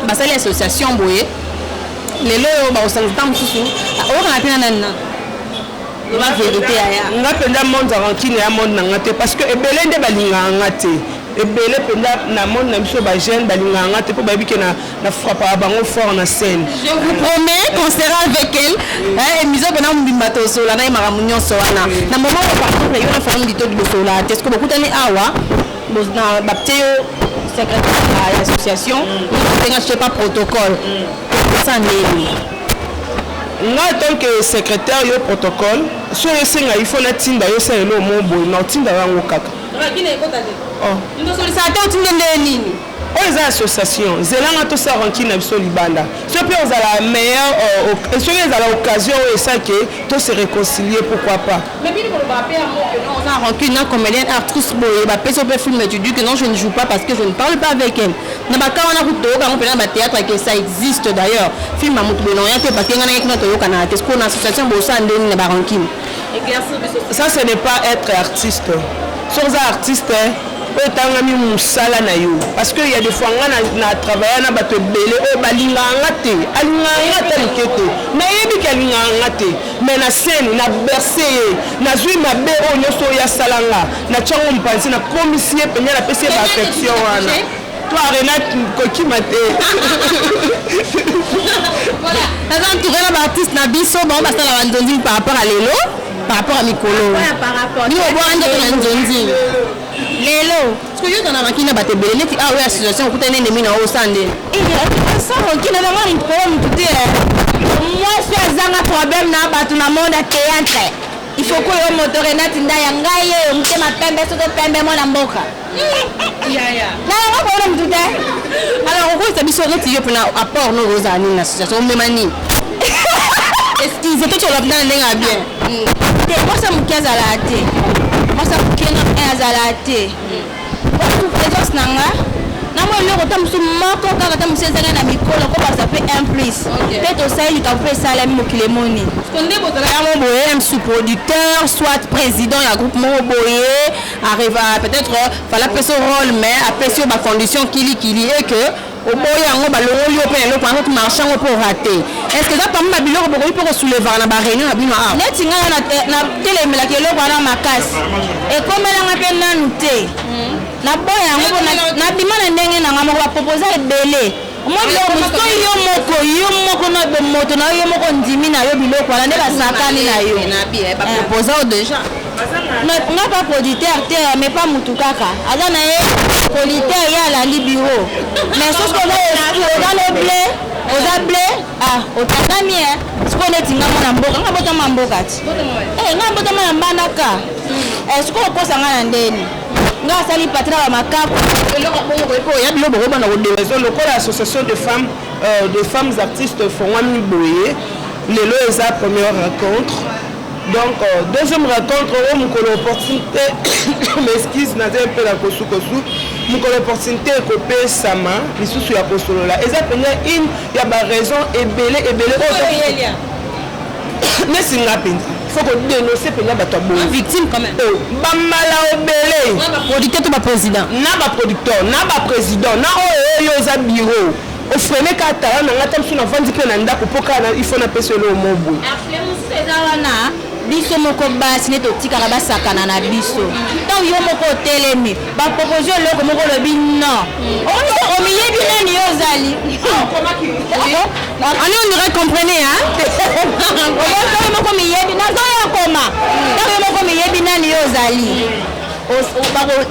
basali association boye lelo oyo, bakosangisa ntango mosusu oyokana mpe na nani na loba vérité aya. Nga mpenza, monde ya rancune ya monde na nga te, parce que ebele nde balingaka nga te. Ebele mpenza na monde na biso, bajeune balingaka nga te mpo bayebi ke na frappaka bango fort na scène. Je vous promets qu'on sera avec elle, hein, émission mpena mobimba tosola na ye makambo nyonso wana. Na moment oyo, par exemple, yo na Famille Litodi bosola te, ce que bokutani awa na batie yo secrétaire ya association, otenga je sais pas protocole esa ndeni. Nga en tant que secrétaire, yo protocole, so osenga, il faut natinda yo osala eloko moko boye na otinda yango kaka. Oh. Ndosolisa te, otinde nde nini? Oyo eza association, zelanga tosala rancune na biso libanda. So mpe ozala meilleur, soki ezala occasion oyo esake to se réconcilier, pourquoi pas? Mais bino koloba mpe yango que non, oza rancune na comédienne actrice boye, bapesi yo mpe film, tu dis que non, je ne joue pas parce que je ne parle pas avec elle. Na baka wana kutu toyoka yango mpena na bathéâtre que ça existe d'ailleurs, film ya motu boye na oya te parce que ngai nayeki kuna toyokanaka te. Sikoyo na association bosala ndeni na barancune? Ça, ce n'est pas être artiste. Soki oza artiste oyo etangami mosala na yo, parce que ya des fois nga na travailla na bato ebele oyo balingaka nga te, alingaka nga ata moke te, nayebi ke alingaka nga te, mais na scène na berse ye, nazwi mabe oyo nyonso oyo asala nga, natyango mopanzi, nakomisi ye mpenza, napesi ye baaffection wana. To Renate kokima te. Voilà, naza entouré na baartiste na biso, bango basala banzonzi par rapport à lelo, par rapport à mikolo bino obwaka nzoto na nzonzi. Lelo. Parce que yo ozala na makili na bato ebele neti awa oyo association, okutani nde ndemi na oyo osala ndeni? Sans rancune, nanga problème mutu te. Mwasi azanga problème na bato na monde ya théâtre, il faut koyo moto Renate Ndaya, ngai oyo motema pembe, soto pembe, mwana mboka na yango problème mutu te. Alors okoyisa biso neti yo mpena apport no ozala nini na association, omema nini? Excuse, totola mpena na ndenge ya bien. Te, mwasi ya moke azalaka te, mwasi ya moke na azalaka te. Présence na nga na mwa eloko ta mosusu moko kaka, ta mosusu ezanga na mikolo kobakisa mpe un plus mpe tosali likambo mpe esalami, mokili emoni. Nde bozala yango boye, un sous-producteur soit président ya groupe moko boye arrive à peut-être fala apesi rôle, mais apesi yo bacondition kilikili et que oboyi yango, balongoli yo mpe na eloko yango, marché yango mpo raté. Est ce que eza parmi babiloko bokoki mpo kosoulevaka na baréunion na bino awa? Neti ngai natelemelaki eloko wana makasi, ekomelanga mpe nanu te naboya yango mpo nabima na ndenge nanga moko. Bapropose ebele mwa biloko mosusu to yo moko, yo moko na bomoto na yo, yo moko ndimi na yo biloko wana nde basakani na yo. Bapropose o déjà? Nga pa producteur te, mais pas mutu kaka aza na ye producteur, ye alandi bureau, mais soki oza no ble, oza ble, ah, otangami e. Sikoyo neti nga mwana mboka, nga botama mboka ti, nga botama na Mbandaka, sikoyo okosa nga na ndeni nga asali patri na bamakaku. Oya biloko bokobanda kodela. Eza lokola association de femmes, de femmes artistes fongwami boye lelo, eza première rencontre. Donc deuxième rencontre oyo, mokolo opportunité, m'excuse, naza mpe na kosukosu, mokolo opportunité ekopesama lisusu ya kosolola, eza mpenza une ya baraison ebele ebele oyo nesi nga mpenza faut kodénonce mpenza bato ya boye. Victime quand même. Bamala obele. Producteur to baprésident? Na baproducteur, na baprésident, na oyo oyo eza bureau, ofrene kaka tala na nga ta mosusu navandi mpe na ndako mpo kaka il faut napesa eloko mo boye. Mosusu eza wana, biso moko basi nde totikaka basakana na biso. Ntango yo moko otelemi, bapropose eloko moko, olobi non, omiyebi nani yo ozali. Ani on dirait, comprenez, hein. Oyo moko miyebi, nazoya koma, ntango yo moko miyebi nani yo ozali,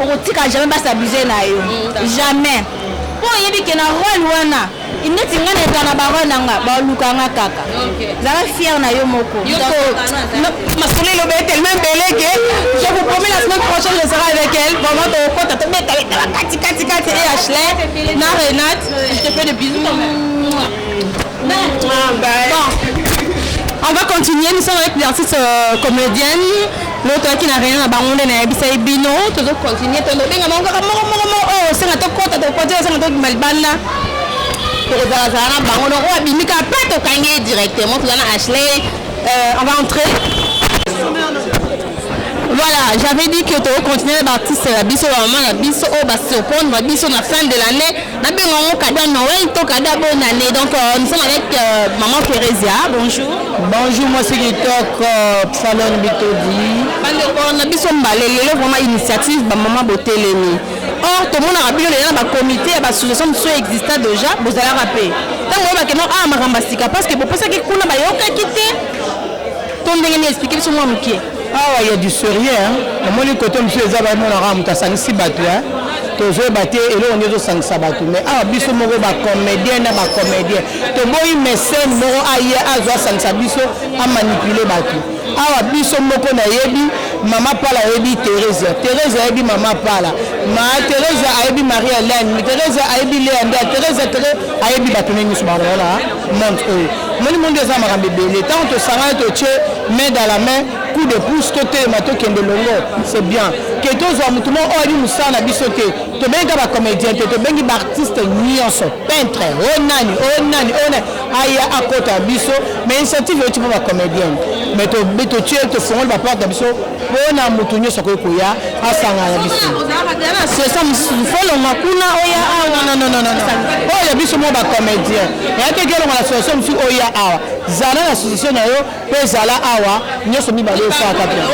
okotika jamais basabuse na yo, jamais. Mpo oyebi ke na role wana, neti nga na ezala na barole na nga, baluka nga kaka. Zala fier na yo moko. Masolo eloba ye tellement ebele ke je vous promets, la semaine prochaine je serai avec elle. Vraiment, tokota, tobeta beta kati kati kati. Et Ashley na Renate, je te fais des bisous quand même. Bon, on va continuer. Nous sommes avec l'artiste comédienne. L'autre qui n'a rien na bango nde nayebisa ye bino. Tozocontinue, tozobenga bango kaka moko moko moko. Oyo osenga tokota, tokoti. Osenga tokima libanda, tokozalazala na bango. Donc oyo abimi kaka mpe tokangi ye directement. Toza na Ashley. On va entrer. Voilà, j'avais dit que tokocontinue na baartiste na biso, bamama na biso oyo basurprendre biso na fin de l'année. Nabenga yango cadeau Noël to cadeau bonne année. Donc nous sommes avec maman Thérésia. Bonjour. Bonjour, moi c'est Kitoko Falon Bitodi. Bandeko na biso mbale, lelo vraiment initiative bamama botelemi. Or tomonaka bino lelo na bacomité ya baassociation mosusu exista déjà, bozalaka mpe. Ntango oyo bakenda awa, makambo ya sika, parce que bopesaki kuna, bayokaki te to ndenge nini? Explique biso mwa moke. Awa ya du sérieux, hein. Omoni kote mosusu eza bamonaka moto asangisi bato, hein. Tozoyeba te eloko nde ezosangisa bato, mais awa biso moko bacomédien na bacomédien toboyi mécène moko aye azwa asangisa biso, amanipule bato. Awa biso moko nayebi mama Pala, ayebi Thérésia, Thérésia ayebi mama Pala, ma Thérésia ayebi Marie Hélène, Thérésia ayebi Léa nde Thérésia Théré ayebi bato ndenge nyonso baona monde oyo. Moni monde eza makambo ebele. Ntango tosangani, totie main dans la main, coup de pouce, totelema, tokende longo, c'est bien ke tozwa motu moko oyo ayebi mosala na biso te. Tobengi kaka bacomédien te, tobengi baartiste nyonso, peintre, oyo nani, oyo nani, oyo nani, aya akota biso. Mais initiative euti mpo bacomédien, mais totie, tofongoli baporte na biso mpona motu nyonso akoki koya asangana na biso. Association mosusu folonga kuna oya awa? Non, non, non, non, oyo ya biso moko bacomédien eya te. Kelonga na association mosusu oya awa, zala na association na yo mpe zala awa, nyonso mibale osalaka bien.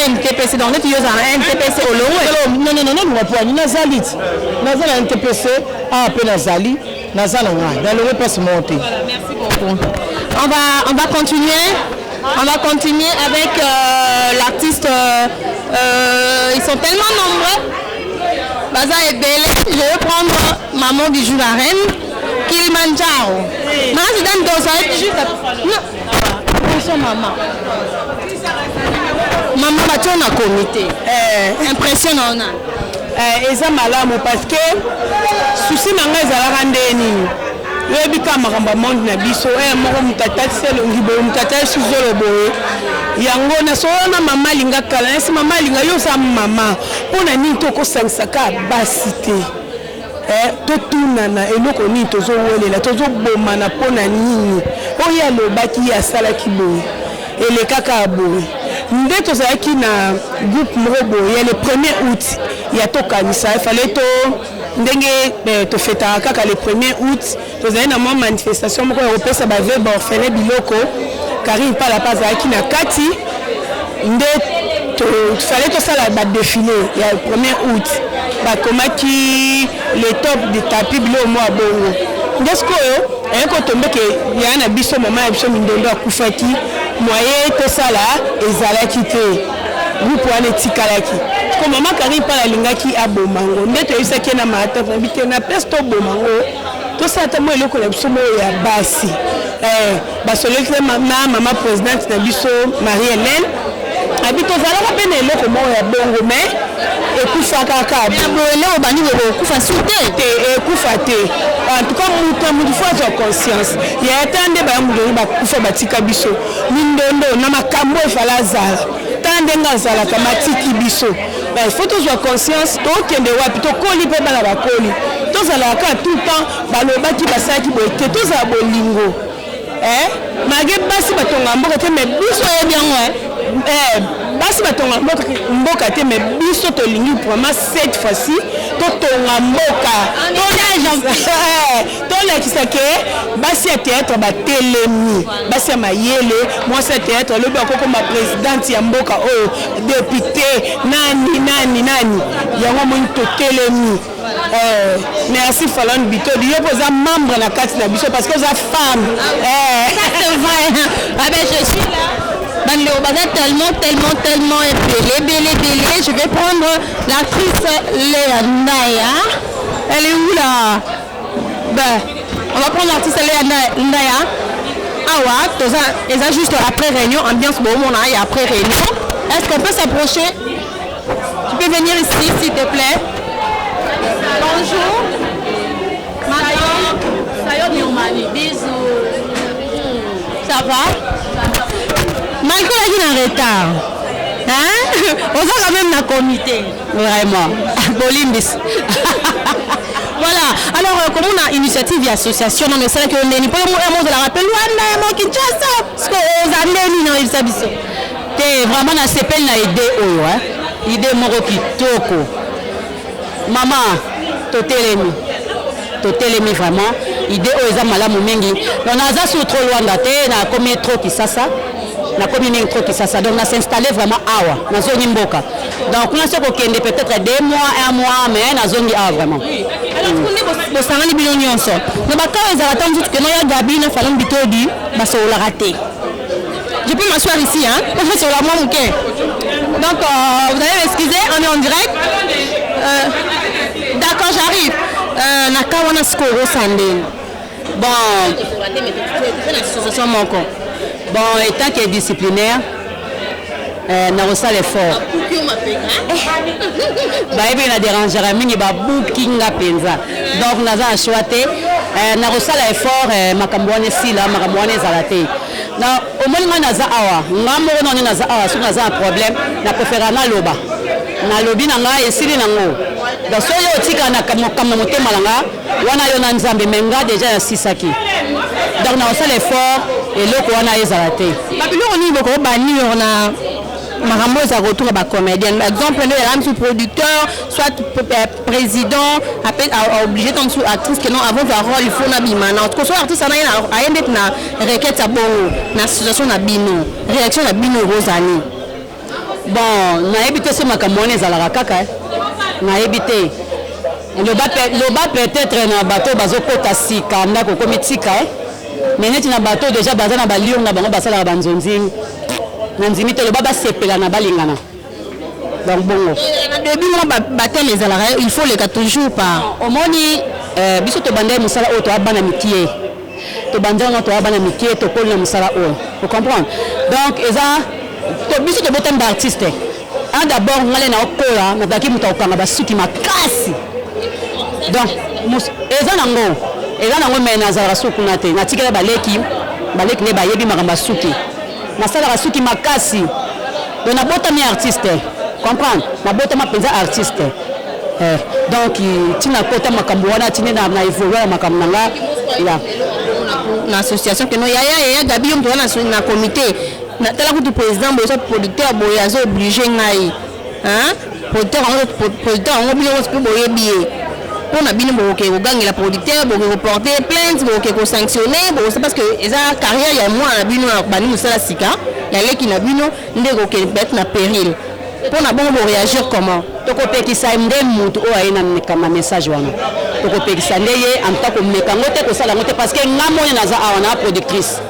ANTPC, donc neti yo ozala na NTPC, olongwe? Non, non, non, nolongwa po ani? Nazali ti naza na NTPC awa mpe nazali, naza na ngai, nalongwe mpasi moko te. On va continuer. On va continuer avec l'artiste. Ils sont tellement nombreux. Baza ebele. Je vais prendre Maman Bijou la reine. Kilimanjaro. Maman, c'est dans ça va être juste. Non. Bonsoir maman. Maman, bah, tu as un comité. Impression on a. Eza malamu parce que souci na ngai ezalaka nde nini? Oyebi kaka makambo ya monde na biso moko, moto atatisi elongi boye, moto atalisi zolo boye. Yango nasolola na mama Alinga kala, nasi mama Alinga, yo oza mama, mpo na nini tokosangisa kaka basi te? Totunana eloko nini tozowelela, tozobomana mpo na nini? Oyo alobaki, ye asalaki boye, elekaka boye. Nde tozalaki na groupe moko boye ya le 1er août ya tokanisa efale to ndenge tofetaka kaka le 1er août. Tozali na mwa manifestation moko ya kopesa baveuve, baorphelin biloko. Karine Pala mpe azalaki na kati. Nde fallait tosala badéfilé ya 1er août, bakomaki le top de tapis, biloko mwa bongo. Nde sikoyo aye kotombeke ya na biso mama ya biso Mindondo akufaki, moye tosala ezalaki te. Groupe wana etikalaki ko mama Karine Pala alingaki aboma ngo. Nde toyebisaki ye na maata nabi te, na place toboma ngo, tosala ta mwa eloko na biso moko ya basi. Basololi na mama présidente na biso Marie Hélène, abi tozalaka mpe na eloko moko ya bongo, mais ekufa kaka. Boye obandi kokufa su te? Te, ekufa te. En tout cas, moto na motu faut azwa conscience ya ata nde baya mondongo bakufa, batika biso mindondo na makambo. Efala azala tala ndenge azalaka, matiki biso. Il faut tozwa conscience. Tokende wapi? Tokoli mpe bana bakoli, tozalaka kaka tout le temps balobaki, basalaki boye te. Tozala bolingo, malgré basi batonga mboka te, mais biso oyebi yango. Basi batonga mboka te, mais biso tolingi vraiment cette fois-ci totonga mboka, tolakisa ke basi ya théâtre batelemi, basi ya mayele. Mwasi ya théâtre alobi akokoma présidente ya mboka oyo, député, nani nani nani. Yango moni totelemi. Merci Falon Bitodi, yo mpo oza membre na kati na biso parce que oza femme. Ça c'est vrai. Ah ben, je suis là. Bandeko baza tellement, tellement, tellement ebele, ebele, ebele. Je vais prendre l'actrice Léa Ndaya. Elle est où là? Ben, on va prendre l'artiste Léa Ndaya. Awa, toza, eza juste après réunion, ambiance bomona et après réunion. Est-ce qu'on peut s'approcher? Tu peux venir ici, s'il te plaît. Bonjour. Madame. Sayo Nirmani, bisous. Ça va? Malgré la vie en retard. Hein? Oza quand même na comité. Vraiment. Bolimbis. Voilà. Alors, euh, comment on a initiative et association non mais c'est là que on est ni pour moi moi la rappelle Luanda moi Kinshasa parce que oza ndeni na yebisa biso. Te vraiment nasepeli na idée oyo hein. Idée moko kitoko. Mama totelemi. Totelemi vraiment. Idée oyo eza malamu mingi. Donc naza sur trop Luanda te, nakomi trop Kisasa. Nakomi mingi trop Kisasa. Donc na s'installer vraiment awa, nazongi mboka. Donc kuna soki kokende peut-être 2 mois, un mois, mais nazongi awa vraiment. Alors kunde bosangani bino nyonso. Na bakawa ezalaka ntango mosusu keno ya Gabi na Falon Bitodi basololaka te. Je peux m'asseoir ici, hein? Sur la moi, ok. Donc, vous allez m'excuser, on est en direct. D'accord, j'arrive. Nakawana Skoro Sandin. Bon, bon, étant que disciplinaire, nakosala effort. Bayebi na dérangera mingi, babuki nga mpenza, donc naza na choix te. Nakosala effort, makambo wana esila, makambo wana ezala te. Na omoni ngai naza awa, nga moko nano naza awa. Soki naza na problème, na préféra naloba, nalobi na ngai, esili nango. Donc soki otika na mokambo motema na nga wana, yo na Nzambe, mais nga déjà nasisaki. Donc nakosala effort, eloko wana ezala te. Babiloko nini bokobannir na makambo eza kotuka bacomédienne? Exemple, nde ezala mosusu producteur soit président aoblige ta mosusu actrice ke non, avant va rôle il faut nabima na so artiste wana aye ndeti na requête ya bongo. Na situation na bino, réaction na bino ekozani? Bon, nayebi te so makambo wana ezalaka kaka, nayebi te. Loba peut-être na bato bazokɔta sika ndako okomi tika, mais neti na bato déjà baza na balire na bango, basalaka banzonzingi, na ndimi te. Loba basepela na balingana, donc bongo. Na début mwa bateme ezalaka, il faut leka toujours par Omoni, biso tobandaki mosala oyo, toya bana mikie, tobandi yango toya bana mikie, tokoli na mosala oyo, ocomprendre? Donc eza biso tobotami baartiste. Un d'abord, ngale na okola, nazalaki moto akokanga basuki makasi. Donc eza nango, eza nango, mais nazalaka suki kuna te, natikela baleki. Baleki nde bayebi makambo ya suki. Nasalaka suki makasi. Donc nabotami artiste, comprendre? Nabotama mpenza artiste. Donc ntina kota makambo wana, tinde na évolue na makambo na nga ya Na association keno yaya yaya Gabi, yo moto wana na comité, tala kutu président boye, so producteur boye azo oblige ngai, producteur yango, producteur yango bino nyonso mpe boyebi ye. Mpo na bino, bokoke kogangela producteur, bokoke koporter plainte, bokoke kosanctionne, bokosa, parce que eza carrière ya mwana na bino bandi mosala sika ya leki na bino nde ekokende peut-être na péril. Mpo na bongo, boréagir comment? Tokopekisa nde mutu oyo aye na message wana, tokopekisa nde ye en tout komeka yango te, kosala yango te, parce que nga moni naza awa na productrice.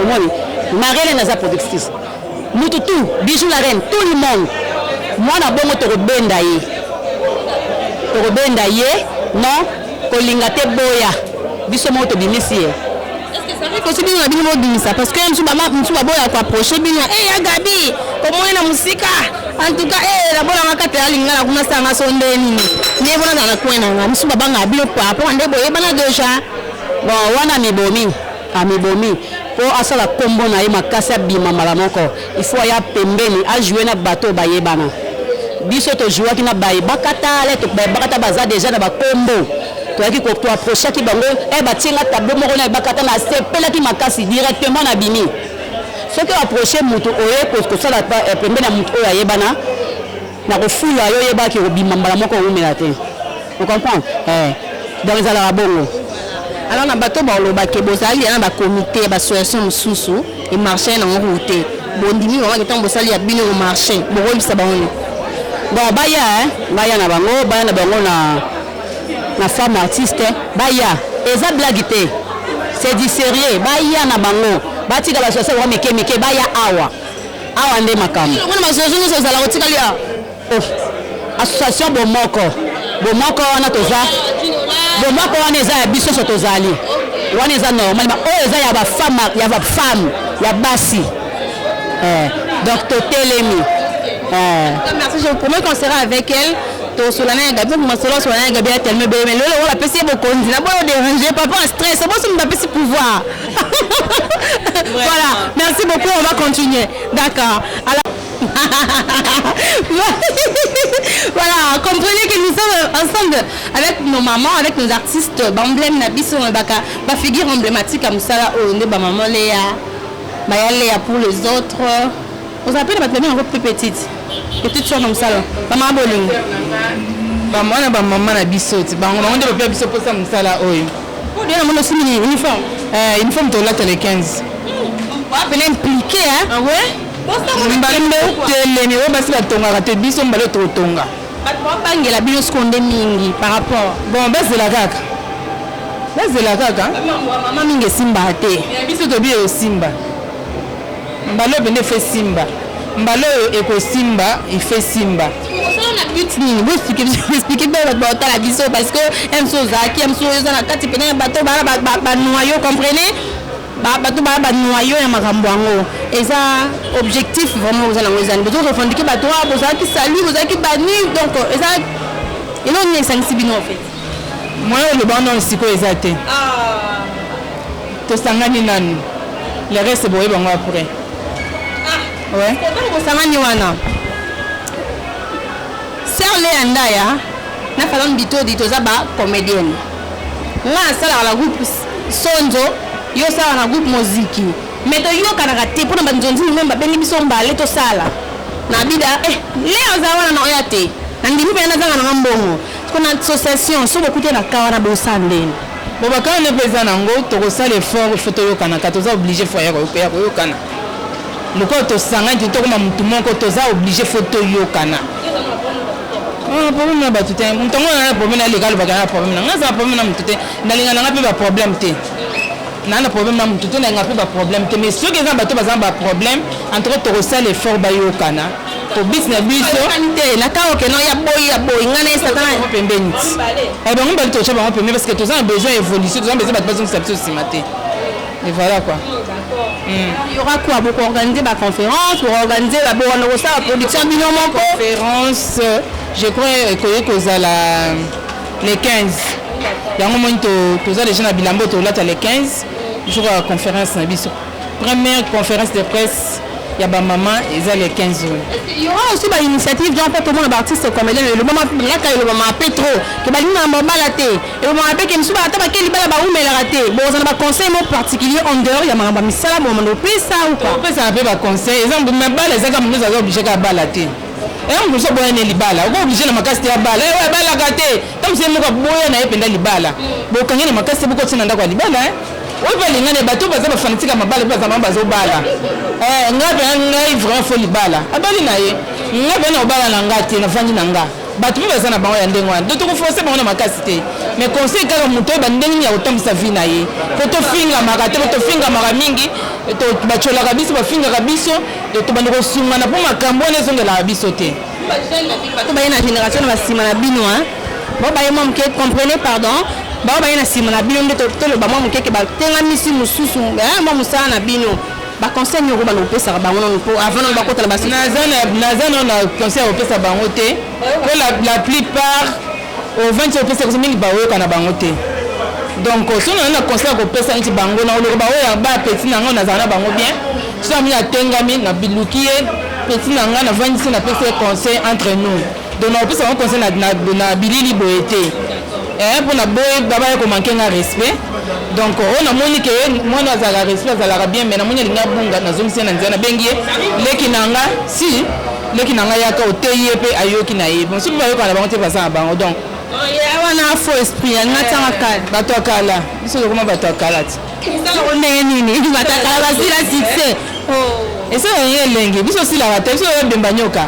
Omoni Mariele, naza productrice, mutu tout, Bijou la reine, tout le monde. Mwana bongo tokobenda ye, tokobenda ye. Non, kolinga te, boya biso moko tobimisi ye. Kosi bino na bino bobimisa, parce que mosusu baboya koapproche bino. E ya Gabi, komoni na mosika, en tout cas e nabolanga kati alinga na kuna sanga so nde nini nde bona na coin na nga. Mosusu babangaka bino par rapport nde boyebana déjà. Bon, wana amibomi, amibomi mpo asala nkombo na ye makasi, abima mbala moko. Il faut aya pembeni, ajoue na bato bayebana. Biso tozwaki na bayebakata ale, bayebakata baza déjà na bakombo. Toyaki toapprochaki bango, e batie nga tableau moko na ebakata, nasepelaki makasi, directement na bimi. Soki oapproche motu, oye kosala pembeni ya motu oyo ayebana, na kofula yo, oyebaki kobima mbala moko, owumela te, ocomprendre? Donc ezalaka bongo. Alors na bato balobake bozali na bacomité ya baassociation mosusu, emarché nango te, bondimi mamaki ntango bosali ya bino komarché, bokoyebisa bango nini? Bon, baya, baya na bango, baya na bango na femme artiste, baya. Eza blague te, c'est du sérieux. Baya na bango, batika baassociation bango mike mike, baya awa. Awa nde makambo. Ngona baassociation nyonso ozala kotikali awa. Oh, association bomoko, bomoko wana toza. Bomoko wana eza ya biso nyonso tozali wana, eza normal. Ma oyo eza ya bafemme, ya bafemme, ya basi. Eh, donc totelemi. Eh. Merci, je vous promets qu'on sera avec elle. Tosola na ya Gabi, masolo osola na ya Gabi ya tellement ebele, mais lelo oyo bapesi ye bokonzi na boyo déranger papa en stress, boso bapesi pouvoir. Voilà, merci beaucoup, on va continuer. D'accord. Alors voilà, comprenez que nous sommes ensemble avec nos mamans, avec nos artistes, emblème na biso, baka ba figure emblématique ya mosala oyo nde ba maman Léa, baya Léa pour les autres. Vous appelez bato babenga yango plus petite petite soeur na mosala, bamama bolingo. Bamwana, bamama na biso ti bango, bango nde bapia biso mposa mosala oyo. Oyo namoni osimi nini, uniforme? Eh, uniforme tolata le 15. Pene impliqué, hein? Ah ouais, mbala telemi oyo basi batongaka te, biso mbala oyo tokotonga. Bato babangela bino siko nde mingi par rapport. Bon, bazela kaka, bazela kaka. Mama mingi esimbaka te. Ya biso tobi esimba mbala oyo pende efe simba, mbala oyo ekosimba, ife simba. Osala na but nini? Boexpliquer mpe bato baotala biso, parce que mso ozalaki, mso oyo oza na kati pene ya bato baa banoyau, comprenez, bato baa banoyau ya makambo yango. Eza objectif vraiment oza nango, ezani bozo revendiquer bato wana bozalaki salu, bozalaki bani, donc eza eloko nini esangisi bino en fait? Moyen oloba wana sikoyo eza te. Tosangani nanu, le reste boyeba yango après. Ouais. Ntango bosangani wana, sœur Léa Ndaya na Falon Bitodi, toza bacomédienne, nga nasalaka na groupe Sonzo, yo osalaka na groupe Moziki, mais toyokanaka te mpona banzonzi meme babengi biso mbale tosala na bida. Eh, Léa oza wana na oya te, nandimi mpenza nazanga nanga mbongo siko na association. So bokuti na ka wana, bosala ndeni? Bon, bakala nde mpe eza nango, tokosala effort, il faut toyokanaka. Toza obligé, faut ya koyokana. Lokola tosangani te, tokoma motu moko, toza obligé, faut toyokana. Problème na bato te, moto yango na problème naleka alobaka na problème na nga, aza na problème na motu te. Nalinga nanga mpe baproblème te, naa na problème na motu te, nalinga mpe baproblème te. Mais soki eza na bato baza na baproblème, en tout cas tokosala effort bayokana po bisi na biso. Te, na ntango keno ya boyi, ya boyi nga na ye satana. Pembeni ti bango mibali, totya bango pembeni parce que toza na besoin ya évolution, toza na besoin bato bazongisa biso nsima te, et voilà quoi. Il y aura quoi? Beaucoup organiser ba conférence, pour organiser la bonne la production bino moko. Conférence, je crois ekoki kozala le 15. Yango moni toza déjà na bilamba tolata le 15, jour ya conférence na biso. Première conférence de presse ya bamama eza le 15 oyo. Il y aura aussi ba initiative genre mpo tomona baartiste comédien elobama laka, elobama pe trop ke balingi na mobala te, elobama pe ke mosusu ata bake libala baumelaka te. Bozala na baconseil mo particulier en dehors ya makambo ya misala bomanda opesa ou pas? Opesaka mpe baconseil. Eza mabala, ezaka moto aza obligé kaka bala te. Eya moto mosusu aboya ne libala, oko obligé na makasi te abala. Oyo abalaka te, ta mosu ye moko aboya na ye mpenza libala, bokangi na makasi te, bokotia na ndako ya libala. Oyo mpe alingani, bato baza bafanatique ya mabala mpe baza bango bazobala. Ngai mpenza, ngai vraiment faut libala, abali na ye. Ngai mpenza na kobala na nga te, navandi na nga. Bato mpe baza na bango ya ndenge wana, donc tokoforce bango na makasi te, mais conseil kaka moto oyo bandenge nini ya kotambwisa vie na ye, po tofingamaka te, po tofingamaka mingi, batiolaka biso, bafingaka biso. Tobandi kosungana mpo makambo wana ezongelaka biso te. Bato baye na génération na basima na bino, bao baye mwa moke, comprenez, pardon, bao baye na nsima na bino nde toloba mwa moke ke batengamisi mosusu mwa mosala na bino. Baconseil nini okobanda kopesaka bango nano mpo avant nano bakota na basi? Naza nano na conseil ya kopesa bango te, po la plupart ovandi opesa biso mingi baoyoka na bango te. Donc soki naza na conseil ya kopesa neti bango, na koloka baoyo bapeti na ngai, nazala na bango bien. Soki amini atengami, nabiluki ye petit na ngai, navandisi, napesi ye conseil entre nous. Donc nakopesa bango conseil na bilili boye te, mpona boye babaya komanquer nga respect. Donc oyo namoni ke mwana azalaka respect, azalaka bien, mais namoni alingi abunga, nazongisi ye na nzela, nabengi ye leki na nga, si leki na ngai yaka, oteyi ye mpe ayoki na ye. Bon, soki bayokana na bango te, baza na bango. Donc wana faux esprit alinga tianga kala. Bato ya kala, biso tokoma bato ya kala ti. Esalako ndenge nini bato ya kala basila succès? Esalaka ndenge elengi, biso osilaka te, biso oyebemba nyoka,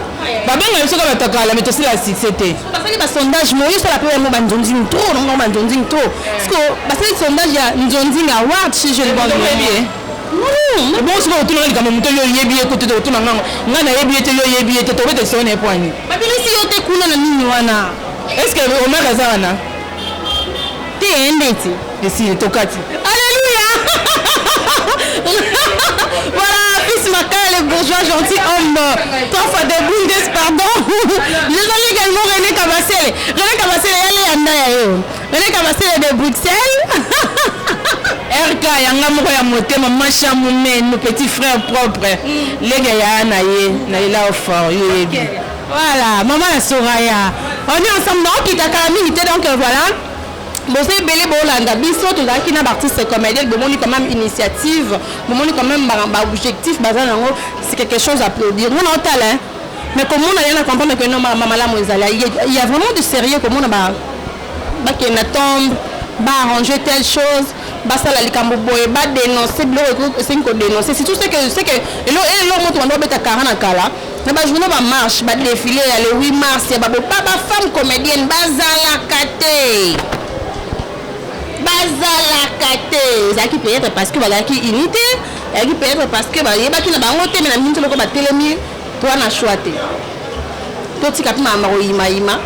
babenga biso ka bato ya kala, mais tosila succès te. Basali basondage mo osala mpe yango banzonzingi trop, nango banzonzingi trop, parce que basali sondage ya Nzonzingi Award, si je ne bonne. Bongo soki otunanga likambo moto yo oyebi ye kote, tokotuna ngango, ngai nayebi ye te, yo oyebi ye te, tobeta lisolo na ye poani. Babimisi yo te kuna na nini wana? Est ce que Omar aza wana? Te ndeti. Esili tokati. Alléluia. Voilà, fils Makala, le bourgeois gentil homme. Trois fois de Bundes, pardon. Je salue également René Kabasele. René Kabasele, yale yanda ya yo. René Kabasele de Bruxelles. RK yanga moko ya motema masha mumenu petit frère propre lege ya na ye na ela fort yo yebi. Voilà, maman la Soraya. On est ensemble, donc, il t'a mingi te, donc voilà. Boza ebele bolanda biso, tozalaki na baartiste comédienne. Bomoni quand même initiative, bomoni quand même baobjectif baza nango, c'est quelque chose à applaudir. Mona otala, mais komona ya na comprendre que non, malamu ezali, il y a vraiment de sérieux. Komona bakende na tombe, baarranger telle chose, basala likambo boye, badénonce biloko esengi kodénonce, surtout ce que ce que elo elo moto bando babeta kara na kala na bajournée, bamarche, badéfilé ya le 8 mars ya babo ba bafemme comédienne bazalaka te, bazalaka te. Ezalaki peut-être parce que bazalaki unité, ezalaki peut-être parce que bayebaki na bango te, mais na miniti loko batelemi, toa na choix te. Totika mpe makambo koyimayima,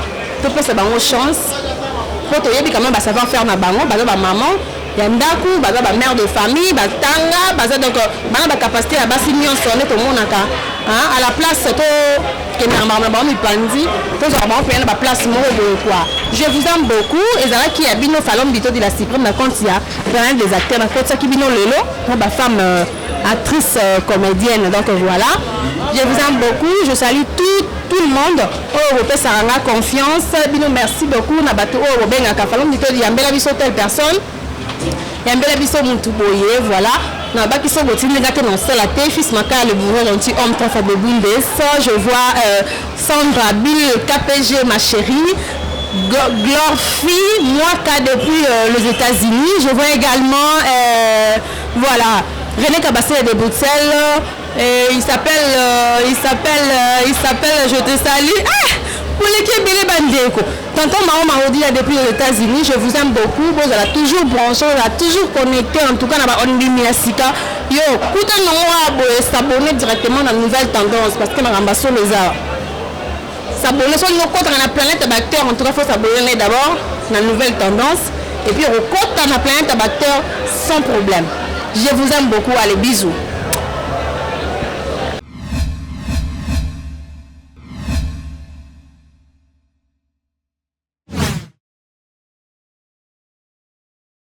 topesa bango chance mpo toyebi quand même basavoir faire na bango. Baza bamama ya ndako, baza bamère de famille, batanga, baza donc bana bacapacité ya basi nyonso nde tomonaka. À la place tokendaka makambo na bango mipanzi, tozwaka bango mpenza na baplace moko boye quoi. Je vous aime beaucoup. Ezalaki ya bino Falom Bito de la Suprême na compte ya Planète des acteurs. Nakotisaki bino lelo na bafemme actrice comédienne. Donc voilà, je vous aime beaucoup, je salue tout, tout le monde oyo bopesaka nga confiance. Bino, merci beaucoup na bato oyo bobengaka Falom Bito, yambela biso telle personne, yambela biso mutu boye. Voilà, na baki so botindi nga te na osala te. Fils Makaya, le bourreau gentil homme, trois fois de Bundes. Je vois Sandra Bill KPG, ma chérie Glorfi Mwaka depuis les États-Unis. Je vois également voilà, René Kabasele de Bruxelles et il s'appelle il s'appelle il s'appelle, je te salue. Ah, boleki ebele bandeko. Tonton Mao Marodi depuis les États-Unis, je vous aime beaucoup. Bozala toujours branché, bozala toujours connecté. En tout cas na baondimi ya sika yo kuta nango wa boye, s'abonner directement na Nouvelle Tendance, parce que makambo solo eza s'abonner. Soki okotaka na Planète Bacteur, en tout cas faut s'abonner d'abord na Nouvelle Tendance et puis okota na Planète Bacteur sans problème. Je vous aime beaucoup, allez, bisous.